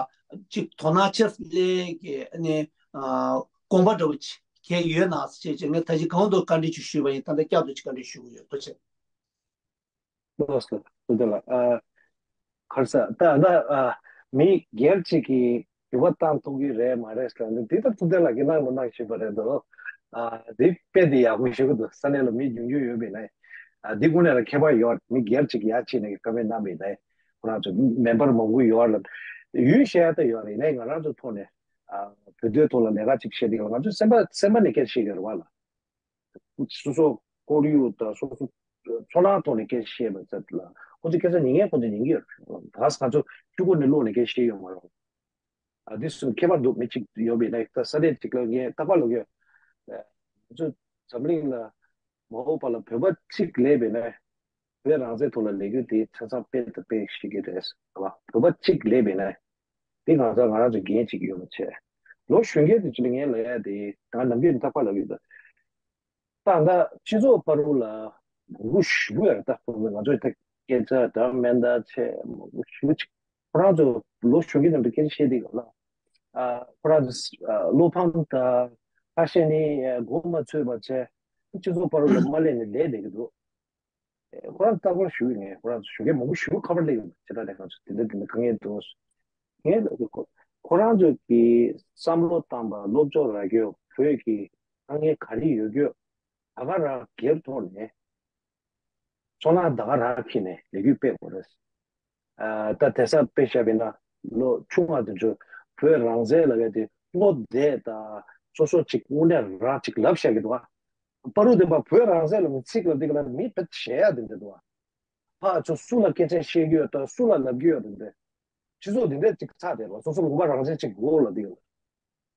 ཅིག་དོ་སྣང་ཆེ་ཙམ་སླེབས་ཀྱི་ཨ་ནི་ཨ་དགོངས་པ་འདྲ་བོ་ཅིག་གང་ཡོད་ན་ཞེས་བྱས། ངས་ད་ཅི་གང་དུ་བཀའ་འདྲི་ཅིག་ཞུས་པ་ཡིན། ད་ལྟ་བསྐྱར་དུ་ཅིག་བཀའ་འདྲི་ཞུ་གི་ཡོད། ཐུགས་རྗེ་ཆེ། ལགས་སོ། ཐུགས་རྗེ་ལགས། ཨ་ག་རེ་ཟེར། ད་ད་ཨ་མི་སྒེར་གཅིག་གིས་འགྱུར་བ་བཏང་ཐུབ་ཀྱི་རེད་མ་རེད་ཟེར་ན། འདི་ད་ཐུབ་བསྟན་ལགས་ཀྱིས་གནང་མ་གནང་ཞུས་པ་རེད་འདུག་ཨ་འདི་དཔེ་འདི་ཡག་པོ་ཞིག་འདུག་ས་གནས་ལ་མི་ཉུང་ཉུང་ཡོད་པ་ཡིན་ན། ཨ་འདི་དངོས་གནས་ལ་ཁྱད་པར་ཡོད། མི་སྒེར་གཅིག་ཡར་ཕྱིན་ནས་བཀའ་མོལ་གནང་བ་ཡིན་ན། ཁོ་རང་ཚོ་མེམ་བར་མང་པོ་ཡོད་ལ། ཡུལ་བཤད་ཡ་ད་ཡོད་རེད། ཡིན་ནའི་ང་རང་ཚོ་ཐོག་ནས་ཨ་བོད་དོན་ཐོག་ལ་ལས་ཀ་ཅིག་བྱེད་དུས་ལ་ང་ཚོ་སེམས་པ་སེམས་པ་ནས་སྐད་ཆ་བཤད་ཀྱི་རེད་བ་ལ། སོ་སོ་ཁོར་ཡུག་དང་སོ་སོ་ཚོར་སྣང་ཐོག་ནས་སྐད་ཆ་བཤད་པ་ཚོ་ལ། ཁོ་ཚོས་སྐད་ཆ་ཉན་མཁན་ཁོ་ཚོས་ཉན་གྱི་ཡོད་རེད། ད་ང་ཚོ་གཅིག་པོ་ནས་ལོག་ནས་སྐད་ཆ་བཤད་ཡོད་མ་རེད། ཨ་འདི་སུ་ཁྱད་པར་འདུག་མི་གཅིག་ཡོད་པ་ཡིན་ན། ད་ས་གནས་གཅིག་ལ་ངས་རྟག་པར་ལབ་ཀྱི་ཡོད། ང་ཚོ་འཛམ་གླིང་ལ་མ་འོངས་པ་ལ་བོད་པ་གཅིག་སླེབས་པ་ཡིན་ན། བོད་རང་བཙན་ཐོག་ལ་ལས་འགུལ་དེ་ཆ་ཚང་སྤེལ་དང་སྤེལ་ཤེས་ཀྱི་རེད་བ། བོད་པ་གཅིག་སླེབས་པ་ཡིན་ན། དེ་ང་ཚོ་ང་རང་ཚོ་འགན་གཅིག་ཡོད་པ་བྱས། ལོ་གཞོན་སྐྱེས་དེ་ཚོ་ལ་ངས་ལབ་ཡ་དེ། ད་ནམ་རྒྱུན་རྟག་པར་ལབ་ཡོད་ད། ད་ད་སྤྱི་ཚོགས་བར་དུ་ལ་མང་པོ་ཞེ་པོ་ཡོད་རེད། ད་ང་ཚོ་ད་སྐད་ཆ་འདྲ་མིན་འདྲ་བྱས་མང་པོ་ཞེ་པོ་ཅིག་ཁོ་རང་ཚོ་ལོ་གཞོན་སྐྱེས་རྣམས་ཀྱིས་སྐད་ཆ་བཤད་དུས་སྒང་ལ། ཨ་ཁོ་རང་ཚོ་ཨ་བློ་ཕམ་དང་ཁ་ཞེ་ནས་མགོ་མ་ཚོས་པ་བྱས། སྤྱི་ཚོགས་བར་དུ་ལ་མ་སླེབས་ནས་བསྡད་བསྡད་ཀྱི་འདུག་ཁོ་རང་རྟག་པར་ཞུ་ཡི། ངས་ཁོ་རང་ཚོ་གཞོན་སྐྱེས་མང་པོ་ཞེ་པོ་ཁ་པར་སླེབས་ཡོད་པ་བྱས། ད་ལྟ་ང་ཚོ་དེ་འདྲ་དེ་འདྲ་དཀའ་ངལ་འདུག་ངས་ཁོ་ཁོ་རང་ཚོ་གི་བསམ་བློ་བཏང་པ། སློབ་སྦྱོང་རག་རྒྱུ། བོད་ཀྱི་དཀའ་ངལ་ག་རེ་ཡོད་རྒྱུ་ད་ག་རང་སྒེར་ཐོག་ནས་ཚོར་སྣང་ད་ག་རང་འཁྱེར་ནས་ལས་འགུལ་སྤེལ་དགོས་རེད། ཨ་ད་དེང་སང་དཔེ་བཞག་པ་ཡིན་ན་ལོ་ཆུང་བ་དེ་ཚོ་བོད་རང་བཙན་ལབ་ཡ་དེ་བློ་བདེ་དང་སོ་སོ་ཅིག་དངོས་གནས་རང་ཅིག་ལབ་བཞག་གི་འདུག་ཨ། བར་དུ་བདེན་པ་བོད་རང་བཙན་ལབ་ནས་ཚིག་ལབ་དུས་ལ་མི་བེད་ཞེད་ཡ་དེ་འདྲ་འདུག་ཨ། ཕར་ཚུར་སུ་ལ་སྐད་ཆ་བཤད་ཀྱི་ཡོད་དང་སུ་ལ་ལབ་ཀྱི་ཡོད་དེ་འདྲ། སྤྱི་ཚོགས་འདི་འདྲ་ཅིག་ཚར་དེ་ལ་སོ་སོ་ལུང་པ་རང་བཙན་ཅིག་དགོས་ལབ་དུས་ལ།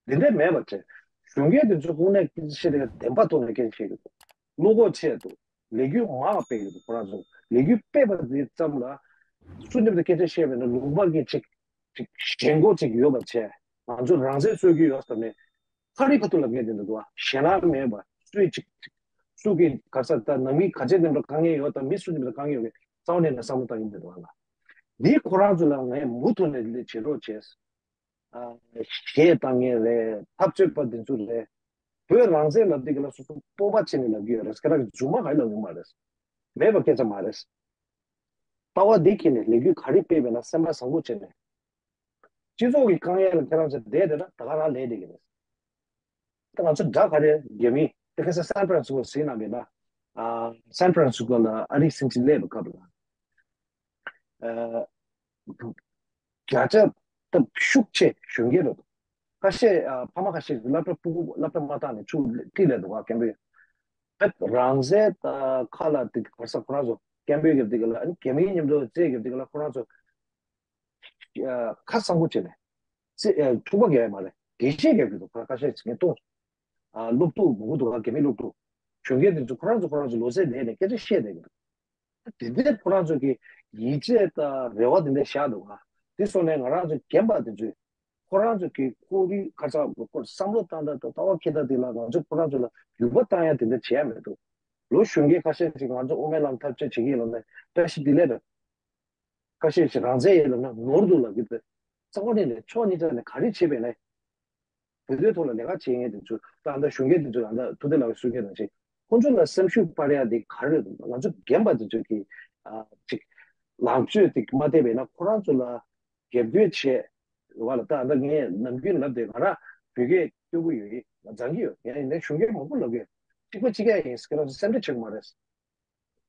འདི་འདྲ་མེད་པ་བྱས། གཞོན་སྐྱེས་དེ་ཚོ་དངོས་གནས་སྐད་ཆ་བཤད་དེ་བདེན་པ་ཐོག་ནས་སྐད་ཆ་བཤད་ཀྱི་འདུག་བློ་ཁོག་ཆེ་འདུག་ལས་འགུལ་མང་སྤེལ་གྱི་འདུག་ཁོ་རང་ཚོ་ལས་འགུལ་སྤེལ་པ་དེ་ཙམ་ལ་སུ་མཉམ་དུ་སྐད་ཆ་བཤད་པ་ཡིན་ན་ལུང་པ་གི་ཅིག་ཅིག་ཞེན་ཁོག་ཅིག་ཡོད་པ་བྱས། ང་ཚོ་རང་བཙན་རྩོད་ཀྱི་ཡོད་ཟེར་ནས་ཕ་རི་ཁ་ཐུག་ལ་ངས་དེ་འདྲ་འདུག་བ། ཞེད་སྣང་མེད་པ། སུས་ཅིག་ཅིག་སུ་གི་ག་ས་ད་ནང་མི་ག་ཚད་མཉམ་དུ་དཀའ་ངལ་ཡོད་དང་མི་སུ་མཉམ་དུ་དཀའ་ངལ་ཡོད་པའི་རྩ་བ་ནས་ན་བསམ་བློ་བཏང་གི་མི་འདུག་བ་ལ། འདི་ཁོ་རང་ཚོ་ལ་ངས་མུ་མཐུད་ནས་ལས་བྱེད་རོགས་བྱས། ཨ་གཞས་བཏང་མཁན་རེད། འཐབ་རྩོད་པ་འདི་ཚོ་རེད། བོད་རང་བཙན་ལབ་དུས་ཀྱི་ལ་སོ་སོ་སྤོབས་པ་བྱས་ནས་ལབ་ཀྱི་ཡོད་རེད། ཁྱེད་རང་གི་རྫུན་མ་ག་ལབ་ཡོད་མ་རེད། མེད་པ་སྐད་ཆ་མ་རེད། ལྟ་བ་འདི་འཁྱེར་ནས་ལས་འགུལ་ག་རེ་སྤེལ་བས་ན་སེམས་པ་བཟང་པོ་བྱས་ནས། སྤྱི་ཚོགས་ཀྱི་དཀའ་ངལ་ལ་ཁྱེད་རང་ཚོ་བསྡད་བསྡད་ན་ད་ག་རང་ལས་བསྡད་ཀྱི་རེད། ད་ང་ཚོ་དགྲ་ག་རེ་རྒྱ་མི་དེ་ཁ་སང་སན་ཧྥ་རན་སི་སྐོ་གཟིགས་གནང་བས་ན། ཨ་སན་ཧྥ་རན་སི་སྐོ་ལ་ཨ་རིའི་སྲིད་སྤྱི་སླེབས་པའི་སྐབས་ལ། ཨ་བརྒྱ་ཆ་ད་ཤུགས་ཆེ་གཞོན་སྐྱེས་རེད། ཁ་ཤས་ཨ་ཕ་མ་ཁ་ཤས་ཀྱིས་སློབ་གྲྭ་སྤུ་གུ་སློབ་གྲྭ་མ་བཏང་ནས་ཕྱུགས་ཁྲིད་ལས་འདུག་ག་སྐད་འབོད། ད་རང་བཙན་ད་ཁ་ལ་དེ་ག་རེ་ཟ་ཁོ་རང་ཚོ་སྐད་འབོད་ཀྱི་དེ་ག་ལ་ཨ་ནི་རྒྱ་མིའི་མཉམ་དུ་རྩེད་ཀྱི་དེ་ག་ལ་ཁོ་རང་ཚོ་ཁ་གསང་པོ་བྱས་ནས་རྩེད་ཨ་འཁྲུག་པ་རྒྱག་ཡ་མ་རེད། འགྲེལ་བཤད་རྒྱག་གི་འདུག་ཁ་ཁ་ཤས་ཀྱིས་ངས་མཐོང་སོང་། ཨ་སློབ་ཕྲུག་མང་པོ་འདུག་ག་རྒྱ་མིའི་སློབ་ཕྲུག་གཞོན་སྐྱེས་དེ་ཚོ་ཁོ་རང་ཚོ་ཁོ་རང་ཚོ་ལོ་ཚད་ལྡན་ནས་སྐད་ཆ་བཤད་བསྡད་ཀྱི་འདུག་དེ་འདྲའི་ཁོ་རང་ཚོ་གི་ཡིད་ཆེས་དང་རེ་བ་དེ་འདྲ་བཞག་འདུག་ག་དེ་སོང་ནས་ང་རང་ཚོ་རྒན་པ་དེ་ཚོས་ཁོ་རང་ཚོ་གི་ཁོར་ཡུག་ཁ་ཚ་ཁོ་བསམ་བློ་བཏང་སྟངས་དང་ལྟ་བ་འཁྱེར་སྟངས་དེ་ལ་ང་ཚོས་ཁོ་རང་ཚོ་ལ་འགྱུར་བ་བཏང་ཡ་དེ་འདྲ་བྱས་མི་འདུག་ལོ་གཞོན་སྐྱེས་ཁ་ཤས་ཤིག་ང་ཚོ་དབུ་མའི་ལམ་འཐབ་རྩོད་བྱེད་ཀྱི་ཡོད་ལ་ནས་བཀྲ་ཤིས་བདེ་ལེགས་རེད། ཁ་ཤས་ཤིག་རང་བཙན་ཡོད་ལ་ན་ནོར་འདུག་ལབ་ཀྱི་འདུག་རྩ་བ་ནས་ནས་ཕྱོགས་གཉིས་ཆ་ནས་ག་རེ་བྱས་པས་ནས། བོད་དོན་ཐོག་ལ་ལས་ཀ་བྱེད་མཁན་དེ་ཚོ་ད་ལྟ་གཞོན་སྐྱེས་དེ་ཚོ་ད་ལྟ་ཐུབ་བསྟན་ལགས་ཀྱིས་གསུང་མཁན་ནང་བཞིན་ཁོང་ཚོ་ལ་སེམས་ཤུགས་སྤར་ཡ་དེ་ག་རེ་རེད། ང་ཚོ་རྒན་པ་དེ་ཚོ་གིས་ཨ་ཅིག་ལངས་ཕྱོགས་དེ་མ་བལྟས་པས་ན་ཁོ་རང་ཚོ་ལ་རྒྱབ་སྐྱོར་བྱེད་རེད་བ་ལ། ད་ལྟ་ངས་ནམ་རྒྱུན་ལབ་དེ་ང་རང་བོད་སྐད་སྐྱོ་པོ་ཡོད་ཡིན་ང་སྦྱང་གི་ཡོད་ཡིན་ནའི་གཞོན་སྐྱེས་མང་པོ་ལབ་ཀྱི་ཡོད། གཅིག་པ་གཅིག་རྐྱང་ཡིན་ཁྱེད་རང་ཚོ་སེམས་ཁྲལ་བྱེད་དགོས་མ་རེད།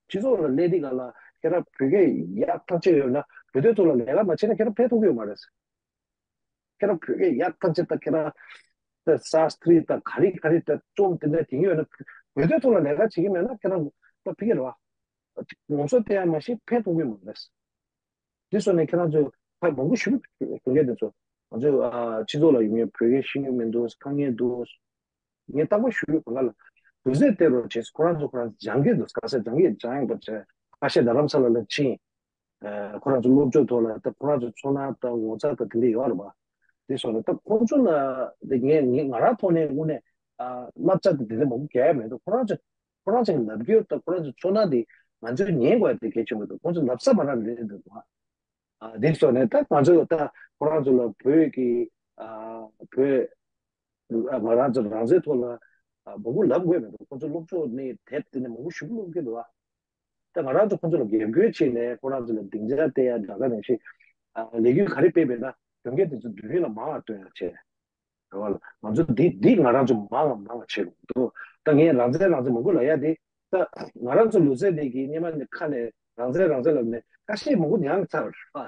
སྤྱི་ཚོགས་ལ་སླེབས་དུས་ག་ལ་ཁྱེད་རང་བོད་སྐད་ཡག་ཐག་ཆོད་ཡོད་ན་བོད་དོན་ཐོག་ལ་ལས་ཀ་མ་བྱས་ན་ཁྱེད་རང་ཕན་ཐོགས་ཀྱི་ཡོད་མ་རེད། ཁྱེད་རང་བོད་སྐད་ཡག་ཐག་ཆོད་ད་ཁྱེད་རང་ད་སཱན་སི་ཀྲིཏ་ད་ག་རེ་ག་རེ་ད་རྩོམ་དེ་འདྲ་དེང་ཡོད་ན་བོད་དོན་ཐོག་ལ་ལས་ཀ་བྱེད་ཀྱི་མེད་ན་ཁྱེད་རང་ད་ཕི་གེ་རེད་བ། ངོ་སོ་བསྟན་ཡ་མ་ཤེས་ཕན་ཐོགས་ཀྱི་མ་རེད། དེ་སོང་ནས་ཁྱེད་རང་ཚོ་ཕ་མང་པོ་ཞིག་གི་དེ་ཚོ་ང་ཚོ་ཨ་སྤྱི་ཚོགས་ལ་ཡོང་མཁན་བོད་སྐད་ཤེས་ཀྱི་མི་འདུག་དཀའ་ངལ་འདུག་ངས་རྟག་པར་ཞུ་ཡོད་པ་ལ་དུས་ཚོད་སྟེར་རོགས་བྱས་ཁོ་རང་ཚོ་ཁོ་རང་སྦྱང་གི་འདུག་ག་ས་སྦྱང་གི་སྦྱང་ཡོད་པ་བྱས་ཁ་ཤས་རྡ་རམ་ས་ལ་ལ་ཕྱིན། ཁོ་རང་ཚོ་སློབ་སྦྱོང་ཐོག་ལ་ད་ཁོ་རང་ཚོ་ཚོར་སྣང་དང་ངོ་མཚར་དང་དེ་འདྲ་ཡོད་རེད་པ། དེ་སོང་ནས་ད་ཁོང་ཚོ་ལ་དེ་ངས་ངས་ང་རང་ཐོག་ནས་དངོས་གནས་བསླབ་བྱ་དེ་དེ་འདྲ་མང་པོ་རྒྱག་ཡ་མེད་འདུག་ཁོ་རང་ཚོ་ཁོ་རང་ཚོ་ལབ་རྒྱུ་དང་ཁོ་རང་ཚོ་ཚོར་སྣང་དེ་ང་ཚོས་ཉན་དགོས་ཡ་དེ་གལ་ཆེན་པོ་འདུག་ཁོང་ཚོ་ལབ་ས་མ་རག་རེད་འདུག་ཨ་དེ་སོང་ནས་ད་ང་ཚོ་ད་ཁོ་རང་ཚོ་ལ་བོད་ཀྱི་ཨ་བོད་ང་རང་ཚོ་རང་བཙན་ཐོག་ལ་མང་པོ་ལབ་དགོས་མི་འདུག་ཁོང་ཚོ་སློབ་ཕྱོགས་ནས་དེབ་དེ་ནས་མང་པོ་ཞིག་སློབ་ཀྱི་འདུག་ད་ང་རང་ཚོ་ཁོང་ཚོ་ལ་འགན་ཁུར་བྱས་ནས་ཁོ་རང་ཚོ་ལ་སྡིངས་ཆ་སྟེར་ཡ་འདྲ་ག་ནང་བཞིན་ལས་འགུལ་ག་རེ་སྤེལ་བས་ན་གྱོང་གུན་དེ་ཚོ་དུས་རྒྱུན་ལ་མང་བ་སྟོན་ཡ་བྱས་རེད་བ་ལ། ང་ཚོ་འདི་འདི་ང་རང་ཚོ་མང་ལ་མང་ལ་བྱེད་དགོས་འདུག་ད་ངས་རང་བཙན་རང་བཙན་མང་པོ་ལབ་ཡ་དེ་ད་ང་རང་ཚོ་ལུས་རྩལ་དེ་གི་སྔོན་མ་ནས་ཁ་ནས་རང་བཙན་རང་བཙན་ལབ་ནས་ཁ་ཤས་མང་པོ་མྱངས་ཚར་རེད་བ།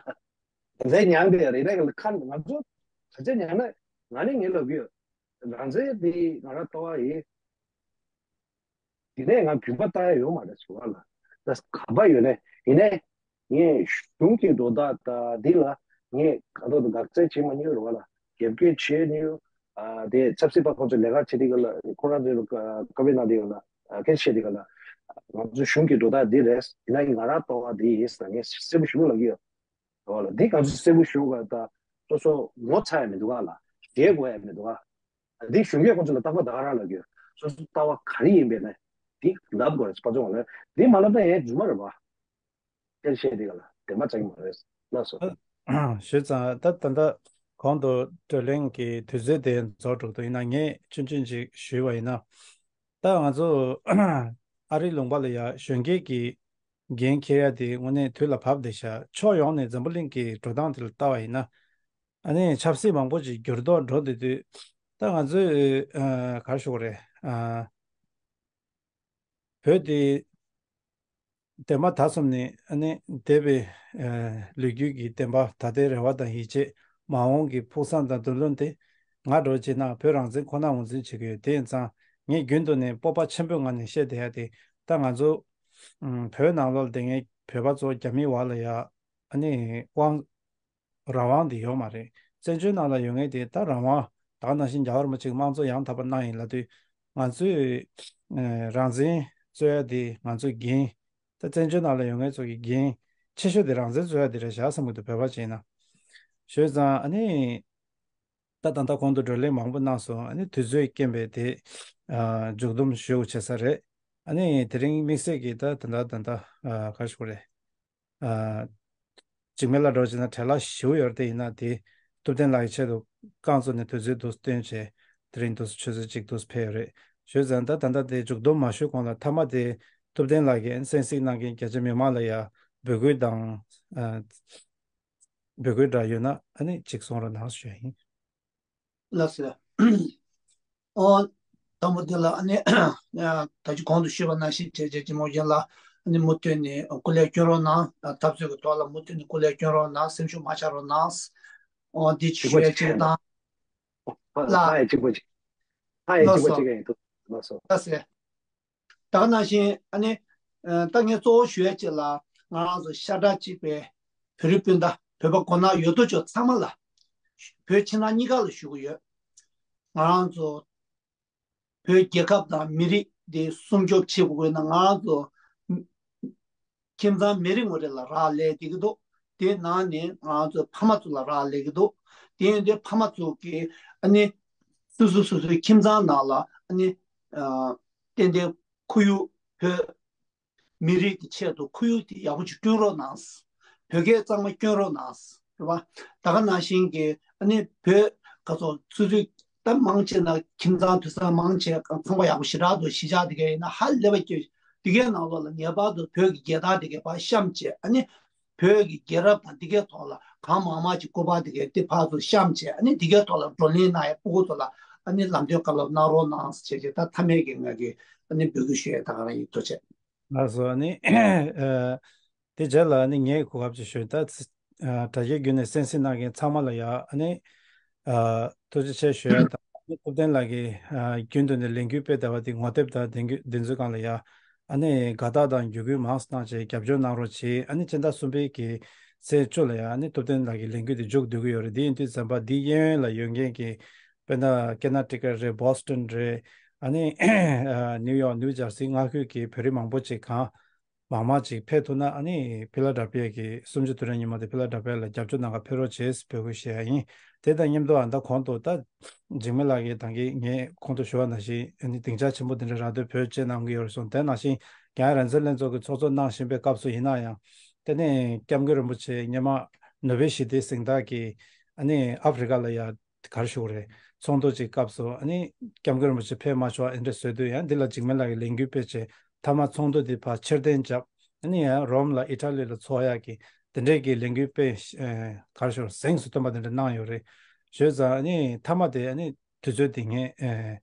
རང་བཙན་མྱངས་དེ་རེད་རེད་ལ་ཁ་ང་ཚོ་ག་ཚོད་མྱངས་ན་ང་ནས་ངས་ལབ་གི་ཡོད། རང་བཙན་དེ་ང་རང་ལྟ་བ་ཡིན། དེ་ནས་ང་རྒྱུན་པ་བཏང་ཡ་ཡོད་མ་རེད་ཟེར་བ་ལ། ད་ག་པ་ཡོད་ནས་ཡིན་ནས་ངས་གཞུང་གི་འགྲོ་སྟངས་དང་འདི་ལ་ངས་གང་ལྟར་དུ་དགག་བྱ་བྱེད་མ་མྱོང་རེད་བ་ལ། རྒྱབ་སྐྱོར་བྱེད་མྱོང་། ཨ་དེ་ཆབ་སྲིད་པ་ཁོང་ཚོ་ལས་ཀ་བྱེད་དུས་སྐབས་ལ་ཁོ་རང་ཚོའི་བཀའ་བཀའ་བའི་ནང་དུ་ཡོད་ལ་སྐད་ཆ་བཤད་དུས་སྐབས་ལ་ང་ཚོ་གཞུང་གི་འགྲོ་སྟངས་འདི་རེད། ཡིན་ན་ང་རང་ལྟ་བ་འདི་ཡིན་ཟེར་ངས་གསལ་པོ་ཞུ་ལབ་ཀྱི་ཡོད་རེད་བ་ལ། འདི་ང་ཚོ་གསལ་པོ་ཞུ་དགོས་ད་སོ་སོ་ངོ་ཚ་ཡ་མི་འདུག་ག་ལ་བཤད་དགོས་ཡ་མི་འདུག་ག་འདི་གཞུང་གིས་ཁོང་ཚོ་ལ་རྟག་པར་ད་ག་རང་ལབ་ཀྱི་ཡོད། སོ་སོ་ལྟ་བ་ག་རེ་ཡིན་པས་ན་འདི་ལབ་དགོས་རེད། ཕར་ཚུར་ལ་འདི་མ་ལབ་ན་ཡང་རྫུན་མ་རེད་བ། དེར་བཤད་འདི་ག་ལ་བདེན་པ་ཆགས་ཀྱི་མ་རེད་ལགས་སོ། ཞུས་ཙང་ད་ད་ལྟ་གོང་དུ་བགྲོ་གླེང་གི་དུས་ཚོད་དེ་རྫོགས་འགྲོ་འདུག་ཡིན་ན་ངས་ཆུང་ཆུང་ཅིག་ཞུས་པ་ཡིན་ན། ད་ང་ཚོ་ཨ་རིའི་ལུང་པ་ལ་ཡ་གཞོན་སྐྱེས་ཀྱི་འགན་འཁྱེར་ཡ་དེ་དངོས་གནས་དུས་ལ་བབ་བསྡད་ཤག་ཕྱོགས་ཡོངས་ནས་འཛམ་བུ་གླིང་གི་འགྲོ་སྟངས་དེ་ལ་ལྟ་བ་ཡིན་ན། ཨ་ནི་ཆབ་སྲིད་མང་པོ་ཅིག་འགྱུར་ལྡོག་འགྲོ་བསྡད་དུས། ད་ང་ཚོས་ཨ་ག་རེ་ཞུ་དགོས་རེད། ཨ་བོད་དེ་འདས་མ་ད་གསུམ་ནས་ཨ་ནི་འདས་པའི་ཨ་ལོ་རྒྱུས་ཀྱི་བདེན་པ་ད་ལྟའི་རེ་བ་དང་ཡིད་ཆེས་མ་འོངས་ཀྱི་ཕུགས་བསམ་དང་བསྡུར་ལེན་དེ་ང་འདྲ་བྱས་ན་བོད་རང་བཙན་ཁོ་ན་ངོས་འཛིན་བྱེད་ཀྱི་ཡོད། དེ་ཡིན་ཙང་ངས་རྒྱུན་དུ་ནས་སྤོབས་པ་ཆེན་པོའི་ངང་ནས་བཤད་བསྡད་ཡ་དེ་ད་ང་ཚོ་ཨ་བོད་ནང་ལོགས་ལ་བསྡད་མཁན་བོད་པ་ཚོ་རྒྱ་མིའི་འོག་ལ་ཡ་ཨ་ནི་དབང་རང་དབང་དེ་ཡོད་མ་རེད། བཙན་བྱོལ་ནང་ལ་ཡོད་མཁན་དེ་ད་རང་དབང་ད་ག་ནང་བཞིན་རྒྱལ་བ་རིན་པོ་ཆེ་གི་དམངས་གཙོ་ཡང་དག་པ་གནང་ཡིན་ལབ་དུས་ང་ཚོས་ཨ་རང་བཙན་རྩོད་ཡ་དེ་ང་ཚོའི་འགན། ད་བཙན་བྱོལ་ནང་ལ་ཡོད་མཁན་ཚོ་གི་འགན་ཆེ་ཤོས་དེ་རང་བཙན་རྩོད་ཡ་དེ་རེད་བཞག་བསམ་གྱི་འདུག་བོད་པ་བྱས་ན། ཞུས་ཙང་ཨ་ནི་ད་ད་ལྟ་གོང་དུ་བགྲོ་གླེང་མང་པོ་གནང་སོང་། ཨ་ནི་དུས་ཚོད་རྐྱེན་པས་དེ་ཨ་མཇུག་བསྡོམས་ཞུ་དགོས་བྱས་ས་རེད། ཨ་ནི་དེ་རིང་དམིགས་བསལ་གྱིས་ད་ད་ད་ད་ད་ཨ་ག་རེ་ཞུ་དགོས་རེད། ཨ་འཇིགས་མེད་ལགས་འདྲ་བོ་བྱས་ན་བྲེལ་བ་ཞེ་པོ་ཡོད་རེད། དེ་ཡིན་ན་དེ་ཐུབ་བསྟན་ལགས་ཀྱི་ཆེད་དུ་རྐང་བཙུགས་ནས་དུས་ཚོད་འདུག་སྟོན་བྱས་དེ་རིང་འདུག་ཆུ་ཚོད་གཅིག་འདུག་ཕེབས་ཡོད་རེད། ཞུས་ཙང་ད་ད་ལྟ་དེ་མཇུག་བསྡོམས་མ་ཞུས་གོང་ལ་མཐའ་མ་དེ་ཐུབ་བསྟན་ལགས་ཀྱིས་གསན་གཟིགས་གནང་མཁན་རྒྱ་ཆེ་མི་མང་ལ་ཡ་ འབོད་སྐུལ་དང་ཨ་འབོད་སྐུལ་འདྲ་ཡོད་ན་ཨ་ནི་ཅིག་གསུང་རོགས་གནང་ཞུ་ཡ་ཡིན། ལགས་སོ། ཨོ། དང་པོ་དེ་ལ་ཨ་ནི་ད་ཅི་གོང་དུ་ཞུས་པ་ནང་བཞིན་བྱས་རྗེས་ཀྱི་མོ་གཞན་ལ་ཨ་ནི་མུ་མཐུད་ནས་སྐུ་ལས་སྐྱོན་རོགས་གནང་། འཐབ་རྩོད་ཀྱི་ཐོག་ལ་མུ་མཐུད་ནས་སྐུ་ལས་སྐྱོན་རོགས་གནང་། སེམས་ཤུགས་མ་ཆག་རོགས་གནང་། ཨོ། འདི་ཞུ་ཡ་ཅིག་དང་། ལ། ཧ་ཡ་གཅིག་པོ་ཅིག་ཧ་ཡ་གཅིག་པོ་ཅིག་ཡིན་འདུག་ལགས་སོ། ལགས་སོ། ད་ག་ནང་བཞིན་ཨ་ནི། ད་ངས་གཙོ་བོ་ཞུ་ཡ་ཅིག་ལ་ང་རང་ཚོ་ཤ་ཁྲག་གཅིག་པའི་བོད་རིགས་སྤུན་ཟླ་བོད་པ་མགོ་ནག་ཡོད་དོ་ཅོག་ཚང་མ་ལ། བོད་ཕྱི་ནང་གཉིས་ཀ་ལ་ཞུ་གི་ཡོད། ང་རང་ཚོ་བོད་རྒྱལ་ཁབ་དང་མི་རིགས་དེ་སྲུང་སྐྱོབ་བྱེད་དགོས་ན་ང་རང་ཚོ་ཁྱིམ་ཚང་མི་རེ་ངོ་རེ་ལ་རག་ལས་བསྡད་ཀྱི་འདུག་དེའི་ནང་ནས་ང་རང་ཚོའི་ཕ་མ་ཚོ་ལ་རག་ལས་ཀྱི་འདུག་དེ་ཡིན་དུས་ཕ་མ་ཚོ་གིས་ཨ་ནི་སོ་སོ་སོ་སོའི་ཁྱིམ་ཚང་ནང་ལ་ཨ་ནི་ཏན་ཏན་ཁོར་ཡུག་བོད་མི་རིགས་ཀྱི་ཆེད་དུ་ཁོར་ཡུག་དེ་ཡག་པོ་ཅིག་བསྐྲུན་རོགས་གནང་། བོད་སྐད་གཙང་མ་སྐྱོན་རོགས་གནང་། རེད་པ། ད་ག་ནང་བཞིན་གྱི་ཨ་ནི་བོད་ག་ཚོད་སོ་སོའི་ད་མང་ཆེ་ན་ཁྱིམ་ཚང་དུད་ཚང་མང་ཆེ་ཚོང་པ་ཡག་པོ་ཞེ་དྲག་འདུག་གཞིས་ཆགས་དེ་གའི་ཡིན་ན་ཧ་ལས་པ་སྐྱོ། དེ་གའི་ནང་ལོགས་ལ་ངེས་པར་དུ་བོད་ཀྱི་རྒྱལ་དར་དེ་གའི་ཕར་བཤམས་བྱས། ཨ་ནི་བོད་ཀྱི་རྒྱལ་རབས་དང་དེ་གའི་ཐོག་ལ་གང་མང་མང་ཅིག་སྐུ་པར་དེ་གའི་དེ་ཕར་ཚུར་བཤམས་བྱས། ཨ་ནི་དེ་གའི་ཐོག་ལ་བགྲོ་གླེང་གནང་ཡ་སྤུ་གུ་ཚོ་ལ་ཨ་ནི་ལམ་སྟོན་བཀའ་སློབ་གནང་རོགས་གནང་ཟེར་བྱས་ད་མཐའ་མའི་གི་ང་གི་ཨ་ནི་འབོད་སྐུལ་ཞུ་ཡ་ད་ག་རང་ཡིན། ཐུགས་རྗེ་ཆེ། ལགས་སོ། ཨ་ནི། ཨ། དེ་རྗེས་ལ་ཨ་ནི་ངས་གོ་སྐབས་ཅིག་ཞུ་ད། ཨ། དྲ་རྒྱའི་བརྒྱུད་ནས་གསན་གཟིགས་གནང་མཁན་ཚང་མ་ལ་ཡ་ཨ་ནི། ཨ། ཐུགས་རྗེ་ཆེ་ཞུ་ཡ་དང་། ཨ་ནི་ཐུབ་བསྟན་ལགས་ཀྱིས། ཨ། རྒྱུན་དུ་ནས་ལས་འགུལ་སྤེལ་བསྡད་པ་དེ་ངོ་དེབ་དང་དེ་འགུལ་དེ་ཚོའི་སྒང་ལ་ཡ་ཨ་ནི་དགའ་རྟགས་དང་བརྒྱུད་སྐུལ་མང་ཙམ་གནང་བྱས་རྒྱབ་སྐྱོར་གནང་རོགས་གྱིས། ཨ་ནི་སྤྱི་ཟླ་གསུམ་པའི་གི་ཚེས་བཅུ་ལ་ཡ་ཨ་ནི་ཐུབ་བསྟན་ལགས་ཀྱི་ལས་འགུལ་དེ་མཇུག་བསྡུ་གི་ཡོད་རེད། དེ་ཡིན་དུས་ཙམ་པ་འདི་གཡས་གཡོན་ལ་ཡོད་མཁན་གྱི་དཔེར་ན་ཀེ་ན་ཊི་ཀ་རེད། བྷོ་སི་ཊོན་རེད། ཨ་ནི་ནིའུ་ཡོག་ནིའུ་ཇར་སི་མངའ་ཁུལ་གྱི་བོད་རིགས་མང་པོ་ཅིག་གང་མང་མང་ཅིག་ཕེབས་ཐུབ་ན་ཨ་ནི་ཕི་ལ་ཌེལ་ཕི་ཡ་གི་གསུམ་བཅུ་དུས་དྲན་ཉིན་མོ་དེ་ཕི་ལ་ཌེལ་ཕི་ཡ་ལ་རྒྱབ་སྐྱོར་གནང་ག་ཕེབས་རོགས་བྱེད་འབོད་སྐུལ་ཞུ་ཡ་ཡིན། དེ་དང་མཉམ་དུ་ཨ་ད་གོང་དུ་ད་འཇིགས་མེད་ལགས་ཀྱིས་ད་གིན་ངས་གོང་དུ་ཞུ་བ་ནང་བཞིན་ཨ་ནི་སྡིངས་ཆ་ཆེན་པོ་དེ་འདྲ་རག་དུས་བོད་ཅེས་གནང་གི་ཡོད་རེད་གསུངས། དེ་ནང་བཞིན་རྒྱ་ཡན་རང་བཙན་ལྷན་ཚོགས་ཀྱི་ཚོགས་གཙོ་གནང་བཞིན་པའི་སྐབས་སུ་ཡིན་ན་ཡང་དེ་ནས་སྐྱབས་མགོན་རིན་པོ་ཆེ་སྔོན་མ་ནོ་བེལ་ཞི་བདེའི་གཟེངས་རྟགས་ཀྱིས་ཨ་ནི་ཨ་ཧྥེ་རི་ཀ་ལ་ཡ་ག་རེ་ཞུ་དགོས་རེད། ཚོགས་འདུ་ཅིག་སྐབས་སུ་ཨ་ནི་སྐྱབས་མགོན་རིན་པོ་ཆེ་ཕེབས་མ་ཆོག་ཨེ་འདྲ་བཟོས་དུས་ཡང་འདི་ལ་འཇིགས་མེད་ལགས་ཀྱིས་ལས་འགུལ་སྤེལ་བྱས་མཐའ་མ་ཚོགས་འདུ་འདི་ཕར་ཕྱིར་འཐེན་བརྒྱབ། ཨ་ནི་ཡང་རོམ་ལ་ཨི་ཊ་ལི་ལ་ཚོགས་ཡག་གི་དེ་འདྲས་ཀྱི་ལས་འགུལ་སྤེལ་ཨ་ག་རེ་ཞུ་དགོས་རེད། གཟེངས་སུ་ཐོན་པ་དེ་འདྲ་གནང་ཡོད་རེད། བྱས་ཙང་ཨ་ནི་མཐའ་མ་དེ་ཨ་ནི་དུས་ཚོད་དེ་ངས་ཨ་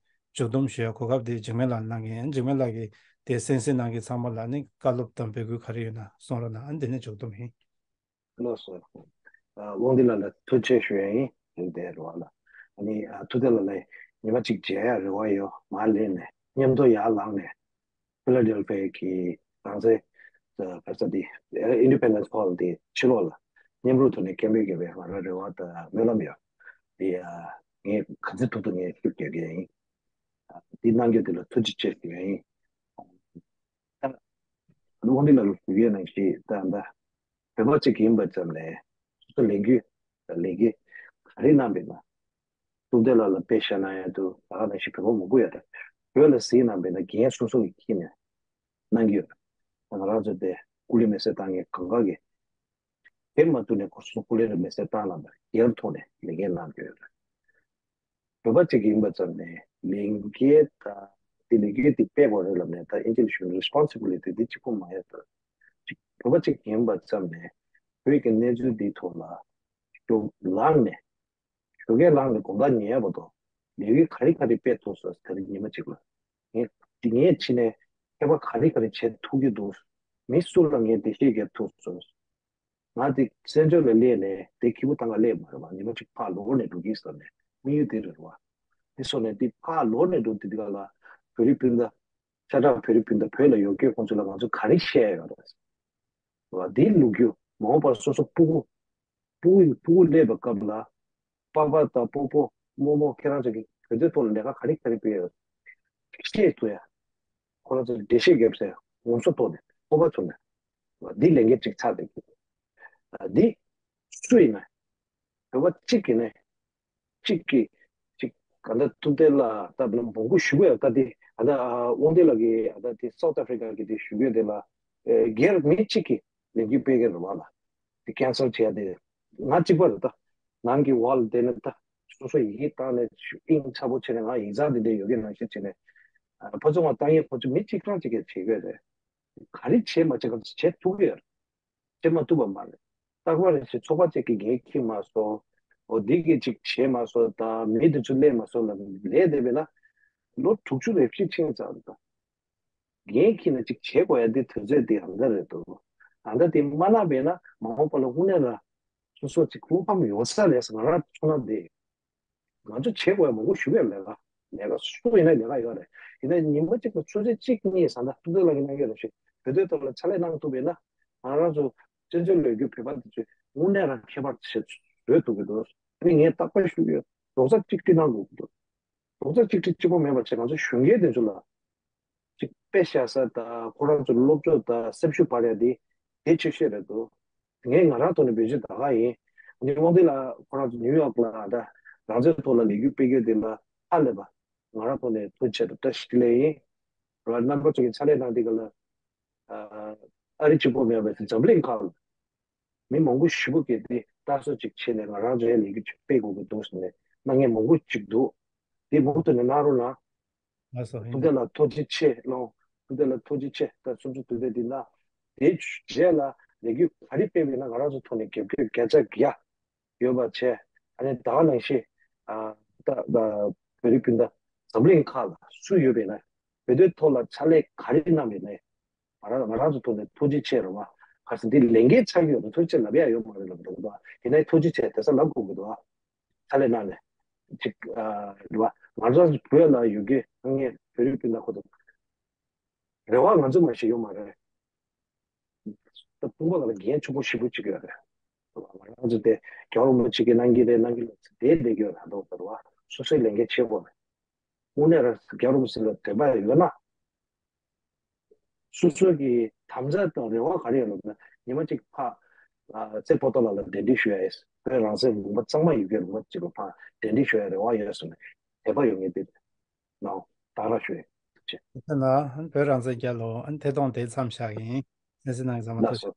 མཇུག་བསྡོམས་ཞུ་ཡ་གོ་སྐབས་དེ་འཇིགས་མེད་ལགས་གནང་མཁན། འཇིགས་མེད་ལགས་ཀྱིས་དེ་གསན་གཟིགས་གནང་མཁན་ཚང་མ་ལ་ཨ་ནི་བཀའ་སློབ་དང་འབོད་སྐུལ་ག་རེ་ཡོད་ན་གསུང་རོགས་གནང་། ཨ་ནི་དེ་ནས་མཇུག་བསྡོམས་ཡིན། ལགས་སོ། ཨ། དབང་འདུས་ལགས་ལ་ཐུགས་རྗེ་ཆེ་ཞུ་ཡ་ཡིན། དེ་རེད་བ་ལ། ཨ་ནི་ཨ་ཐུབ་བསྟན་ལགས་ལ་ཉི་མ་གཅིག་མཇལ་ཡ་རེ་བ་ཡོད། མར་སླེབས་ནས་མཉམ་དུ་ཡར་ལངས་ནས་ཕི་ལ་ཌེལ་ཕི་ཡ་གི་རང་བཙན་ག་རེ་ཟེར་དེ་ཨིན་ཌི་པེན་ཌེན་སི་ཧོལ་དེ་ཕྱི་ལོགས་ལ་མཉམ་རུབ་ཐོག་ནས་སྐད་འབོད་རྒྱག་པའི་ང་རང་རེ་བ་དང་སྨོན་ལམ་ཡོད། དེ་ཨ་ངས་ག་ཚོད་ཐུབ་ཐུབ་ངས་ཤུགས་རྒྱག་གི་ཡིན། ཨ་འདི་གནང་རྒྱུ་དེ་ལ་ཐུགས་རྗེ་ཆེ་ཞུ་ཡ་ཡིན། ད་དབང་འདུས་ལགས་ལ་ཞུ་ཡས་ནང་བཞིན་ད་ལྟ་བོད་པ་གཅིག་ཡིན་པ་ཙམ་ནས་སོ་སོ་ལས་འགུལ་ལས་འགུལ་ག་རེ་གནང་པས་ན། ཐུབ་བསྟན་ལགས་ལ་དཔེ་བཞག་ན་ཡང་འདུག་ད་ག་ནང་བཞིན་བོད་པ་མང་པོ་ཡོད་རེད། བོད་ལ་གཟིགས་གནང་པས་ན་འགན་སོ་སོ་གིས་འཁྱེར་ནས་གནང་གི་ཡོད་རེད། ང་རང་ཚོ་དེ་སྐུ་ལས་མེད་སར་བཏང་མཁན་གང་ག་གིས་དེ་མ་ཐུག་ནས་ཁོ་སོ་སོ་སྐུ་ལས་མེད་སར་བཏང་གནང་པ་སྒེར་ཐོག་ནས་ལས་འགན་གནང་གི་ཡོད་རེད། བོད་པ་གཅིག་ཡིན་པ་ཙམ་ནས་ལས་འགན་དང་དེ་ལས་འགན་དེ་སྤེལ་དགོས་རེད་ལབ་ནས་ད་ཨིན་ཇི་ལ་ཞུ་རེསི་པོན་སི་བི་ལི་ཊི་དེ་གཅིག་པོ་མ་ཡོད་དོ། གཅིག་བོད་པ་གཅིག་ཡིན་པ་ཙམ་ནས་བོད་ཀྱི་གནས་ཚུལ་འདིའི་ཐོག་ལ་ཞུགས་ལངས་ནས་ཞོགས་ཀས་ལངས་ནས་དགོང་དག་ཉལ་བར་དུ་ལས་འགུལ་ག་རེ་ག་རེ་སྤེལ་ཐུབ་སོང་། ད་རེས་ཉི་མ་གཅིག་ལ་ངས་ངས་ཕྱི་ནས་མཁས་པ་ག་རེ་ག་རེ་བྱེད་ཐུབ་ཀྱི་འདུག་མི་སུ་ལ་ངས་འགྲེལ་བཤད་རྒྱབ་ཐུབ་སོང་། ང་དེ་བཙན་བྱོལ་ལ་སླེབས་ནས་དེ་ཁེ་པོ་བཏང་ག་སླེབས་མ་རེད་བ། ཉི་མ་གཅིག་ཕར་ལོག་ནས་འགྲོ་གི་ཟེར་ནས་དམིགས་ཡུལ་དེ་རེད་བ། དེ་སོང་ནས་དེ་ཕར་ལོག་ནས་འགྲོ་དུས་དེ་ག་ལ་བོད་རིགས་སྤུན་ཟླ་ཤ་ཁྲག་བོད་རིགས་སྤུན་ཟླ་བོད་ལ་ཡོད་མཁན་ཁོང་ཚོ་ལ་ང་ཚོ་ག་རེ་བཤད་ཡོད་རེད་བ། དེ་ལུག་རྒྱུ་མ་འོངས་པར་སོ་སོ་སྤུ་གུ་སྤུ་གུ་སྤུ་གུ་སླེབས་པའི་སྐབས་ལ་པ་ཕ་དང་སྤོ་སྤོ་རྨོ་མོ་ཁྱེད་རང་ཚོ་གི་ག་དུས་ཐོག་ལ་ལས་ཀ་ག་རེ་ག་རེ་སྤེལ་ཡོད་ཤེས་ཐུབ་ཡ། ཁོ་རང་ཚོ་འགྲེལ་བཤད་རྒྱབ་སའི་ངོ་སོ་ཐོག་ནས་སྤོབས་པ་ཚུགས་ནས་འདི་ལས་འགན་ཅིག་ཚར་བསྡད་ཀྱི་འདུག་འདི་སུ་ཡིན་ན་བོད་པ་གཅིག་གིས་ནས་གཅིག་གིས་གཅིག་ག་འདྲ་ཐུབ་བསྟན་ལ་ད་བུ་མོ་མགོ་ཞུ་གི་ཡོད། ད་འདི་ཨ་ད་དབང་འདུས་ལགས་ཀྱིས་ཨ་ད་དེ་སའུ་ཐི་ཨ་ཧྥི་རི་ཀ་གི་དེ་ཞུ་གི་ཡོད་དེ་ལ་སྒེར་མི་གཅིག་གིས་ལས་འགུལ་སྤེལ་གི་རེད་བ་ལ། དེ་ཁེན་སལ་བྱས་ཏེ་ང་གཅིག་པ་རེད། ད་ནང་གི་ཝལ་དེ་ནི་ད་སོ་སོ་ཡི་གེ་བཏང་ནས་ཨིང་ཚ་པོ་བྱས་ནས་ང་ཡིག་ཚང་དེ་འདྲ་ཡོད་གི་ནང་བཞིན་བྱས་ནས་ཕར་ཚུར་ང་བཏང་ཡས་ཁོ་ཚོ་མི་གཅིག་རྐྱང་གཅིག་གིས་བྱེད་གི་རེད། ག་རེ་བྱེད་མ་བྱེད་ག་ཚོད་བྱེད་ཐུབ་ཀྱི་ཡོད་རེད། བྱེད་མ་ཐུབ་པ་མ་རེད། རྟག་པར་རེ་ཞིག་ཚོགས་པ་གཅིག་གིས་འགན་འཁྱེར་མ་སོང་། འོ་འདི་གིས་ཅིག་བྱས་མ་སོང་། ད་མི་དེ་ཚོ་སླེབས་མ་སོང་ལ་ལས་བསྡད་པས་ན། ལོ་དྲུག་ཅུ་རེ་བཞི་ཕྱིན་ཙང་ད། འགན་འཁྱེར་ནས་ཅིག་བྱེད་དགོས་ཡ་འདི་དུས་ཚོད་འདི་ཨ་མདའ་རེད་འདུག་ཨ་མདའ་དེ་མ་གནང་བས་ན་མ་འོངས་པ་ལ་དངོས་གནས་ལ་སོ་སོ་ཅིག་བློ་ཕམ་ཡོང་ས་རེད་ཟེར། ང་རང་ཚོ་ན་དེ་ང་ཚོ་བྱེད་དགོས་ཡ་མང་པོ་ཞུ་ཡ་མེད་ལ། ལས་ཀ་སུ་ཡིན་ན་ལས་ཀ་ཡོད་རེད། ཡིན་ན་ཉི་མ་གཅིག་ལ་ཆུ་ཚོད་གཅིག་གཉིས་ཟ་འདྲ་ཐུབ་ཐུབ་ལ་གི་གནང་གི་རེད་ཞེས་བོད་དོན་ཐོག་ལ་ཕྱག་ལས་གནང་ཐུབ་པས་ན། ང་རང་ཚོ་བཙན་བྱོལ་ལ་ཡོད་རྒྱུ་བོད་པ་དེ་ཚོས་དངོས་གནས་རང་ཁྱད་པར་ཞེ་པོ་ཅིག་བཟོས་ཐུབ་ཀྱི་འདུག་ཨ་ནི་ངས་རྟག་པར་ཞུ་གི་ཡོད། རྡོག་རྩ་གཅིག་སྒྲིལ་གནང་དགོས་ཀྱི་འདུག་རྡོག་རྩ་གཅིག་སྒྲིལ་གཅིག་པོ་མེད་པ་བྱས་ང་ཚོ་གཞོན་སྐྱེས་དེ་ཚོ་ལ་ཅིག་དཔེ་བཞག་ས་དང་ཁོ་རང་ཚོ་སློབ་སྦྱོང་དང་སེམས་ཤུགས་སྤར་ཡ་དེ་གལ་ཆེ་ཤོས་རེད་འདུག་ངས་ང་རང་ཐོག་ནས་འབོད་ཚིག་ད་ག་ཡིན། ཨ་ནི་དབང་འདུས་ལགས་ཁོ་རང་ཚོ་ནིའུ་ཡོག་ལ་ད་རང་བཙན་ཐོག་ལ་ལས་འགུལ་སྤེལ་རྒྱུ་དེ་ལ་ཧ་ལས་པ་ང་རང་ཐོག་ནས་ཐུགས་རྗེ་ཆེ་དང་བཀྲ་ཤིས་བདེ་ལེགས་ཡིན། རྣམ་པ་ཚོ་གི་ཕྱག་ལས་གནང་དེ་ག་ལ་ཨ་རི་གཅིག་པོ་མེད་པའི་འཛམ་གླིང་ཁག་ལ་མི་མང་པོ་ཞེ་པོ་གིས་དེ་ལྟ་ཚོད་ཅིག་བྱས་ནས་ང་རང་ཚོའི་ལས་འགུལ་ཅིག་སྤེལ་དགོས་ཀྱི་འདུག་ཟེར་ནས་གནང་མཁན་མང་པོ་ཅིག་འདུག་དེ་མུ་མཐུད་ནས་གནང་རོགས་གནང་། ལགས་སོ། ཐུབ་བསྟན་ལགས་ཐུགས་རྗེ་ཆེ་གནང་། ཐུབ་བསྟན་ལགས་ཐུགས་རྗེ་ཆེ། ད་སུམ་ཅུ་དུས་དེབ་འདི་ན་དེའི་རྗེས་ལ་ལས་འགུལ་ག་རེ་སྤེལ་བས་ན་ང་རང་ཚོ་ཐོག་ནས་རྒྱབ་སྐྱོར་བརྒྱ་ཆ་བརྒྱ་ཡོད་པ་བྱས། ཨ་ནི་ད་ག་ནང་བཞིན་ཨ་ད་ད་བོད་རིགས་སྤུན་ཟླ་འཛམ་གླིང་ཁག་ལ་སུ་ཡོད་པས་ན་བོད་དོན་ཐོག་ལ་ཕྱག་ལས་ག་རེ་གནང་བས་ན་ང་རང་ང་རང་ཚོ་ཐོག་ནས་ཐུགས་རྗེ་ཆེ་རེད་བ། ག་ཚོད་འདི་ལས་འགན་ཆགས་ཀྱི་ཡོད་ན་ཐུགས་རྗེ་ཆེ་ལབ་ཡ་ཡོད་མ་རེད་ལབ་འདུག་ག་ཡིན་ནའི་ཐུགས་རྗེ་ཆེ་དེ་ས་ལབ་དགོས་ཀྱི་འདུག་ག་ཕྱག་ལས་གནང་ནས་ཅིག་ཨ་རེད་བ། ང་རང་བོད་ལ་ཡོད་ཀྱི་ངས་བོད་རིགས་སྤུན་ཟླ་ཁོ་ཚོ་རེ་བ་ང་ཚོ་མ་ཞིག་ཡོད་མ་རེད། ད་དཔུང་པ་ལ་འགན་ཆེན་པོ་ཞེ་པོ་ཅིག་ཡོད་རེད། ང་རང་ཚོ་དེ་རྒྱལ་བ་རིན་པོ་ཆེ་གིས་གནང་གི་རེད་གནང་གི་རེད་ཟེར་བསྡད་བསྡད་ཀྱི་ཡོད་རེད། ད་དོ་ཟེར་བ་སོ་སོའི་ལས་འགན་བྱེད་དགོས་རེད། དངོས་གནས་རང་རྒྱལ་བ་རིན་པོ་ཆེ་ལ་དད་པ་ཡོད་ན། སོ་སོ་གི་དམ་བཅའ་དང་རེ་བ་ག་རེ་ཡོད་ལབ་ན་ཉི་མ་གཅིག་ཕ་ཚེ་ཕོ་ཏོ་ལགས་ལ་གདན་འདྲེན་ཞུ་ཡ་ཡིན། བོད་རང་བཙན་ལུང་པ་གཙང་མ་ཡོད་མཁན་ལུང་པ་གཅིག་ལ་ཕ་གདན་འདྲེན་ཞུ་ཡ་རེ་བ་ཡོད་སོང་ནས་དད་པ་ཡོད་མཁན་དེ་ནའོ་ད་ར་ཞུ་ཡ་ཆེ། ད་ལྟ་བོད་རང་བཙན་རྒྱལ་ལོ་ཨ་ནི་ཐད་གཏོང་དེ་མཚམས་བཞག་ཡིན། གནས་ཚུལ་ནང་གི་ཚང་མ་ལགས་ཐུགས་སོ།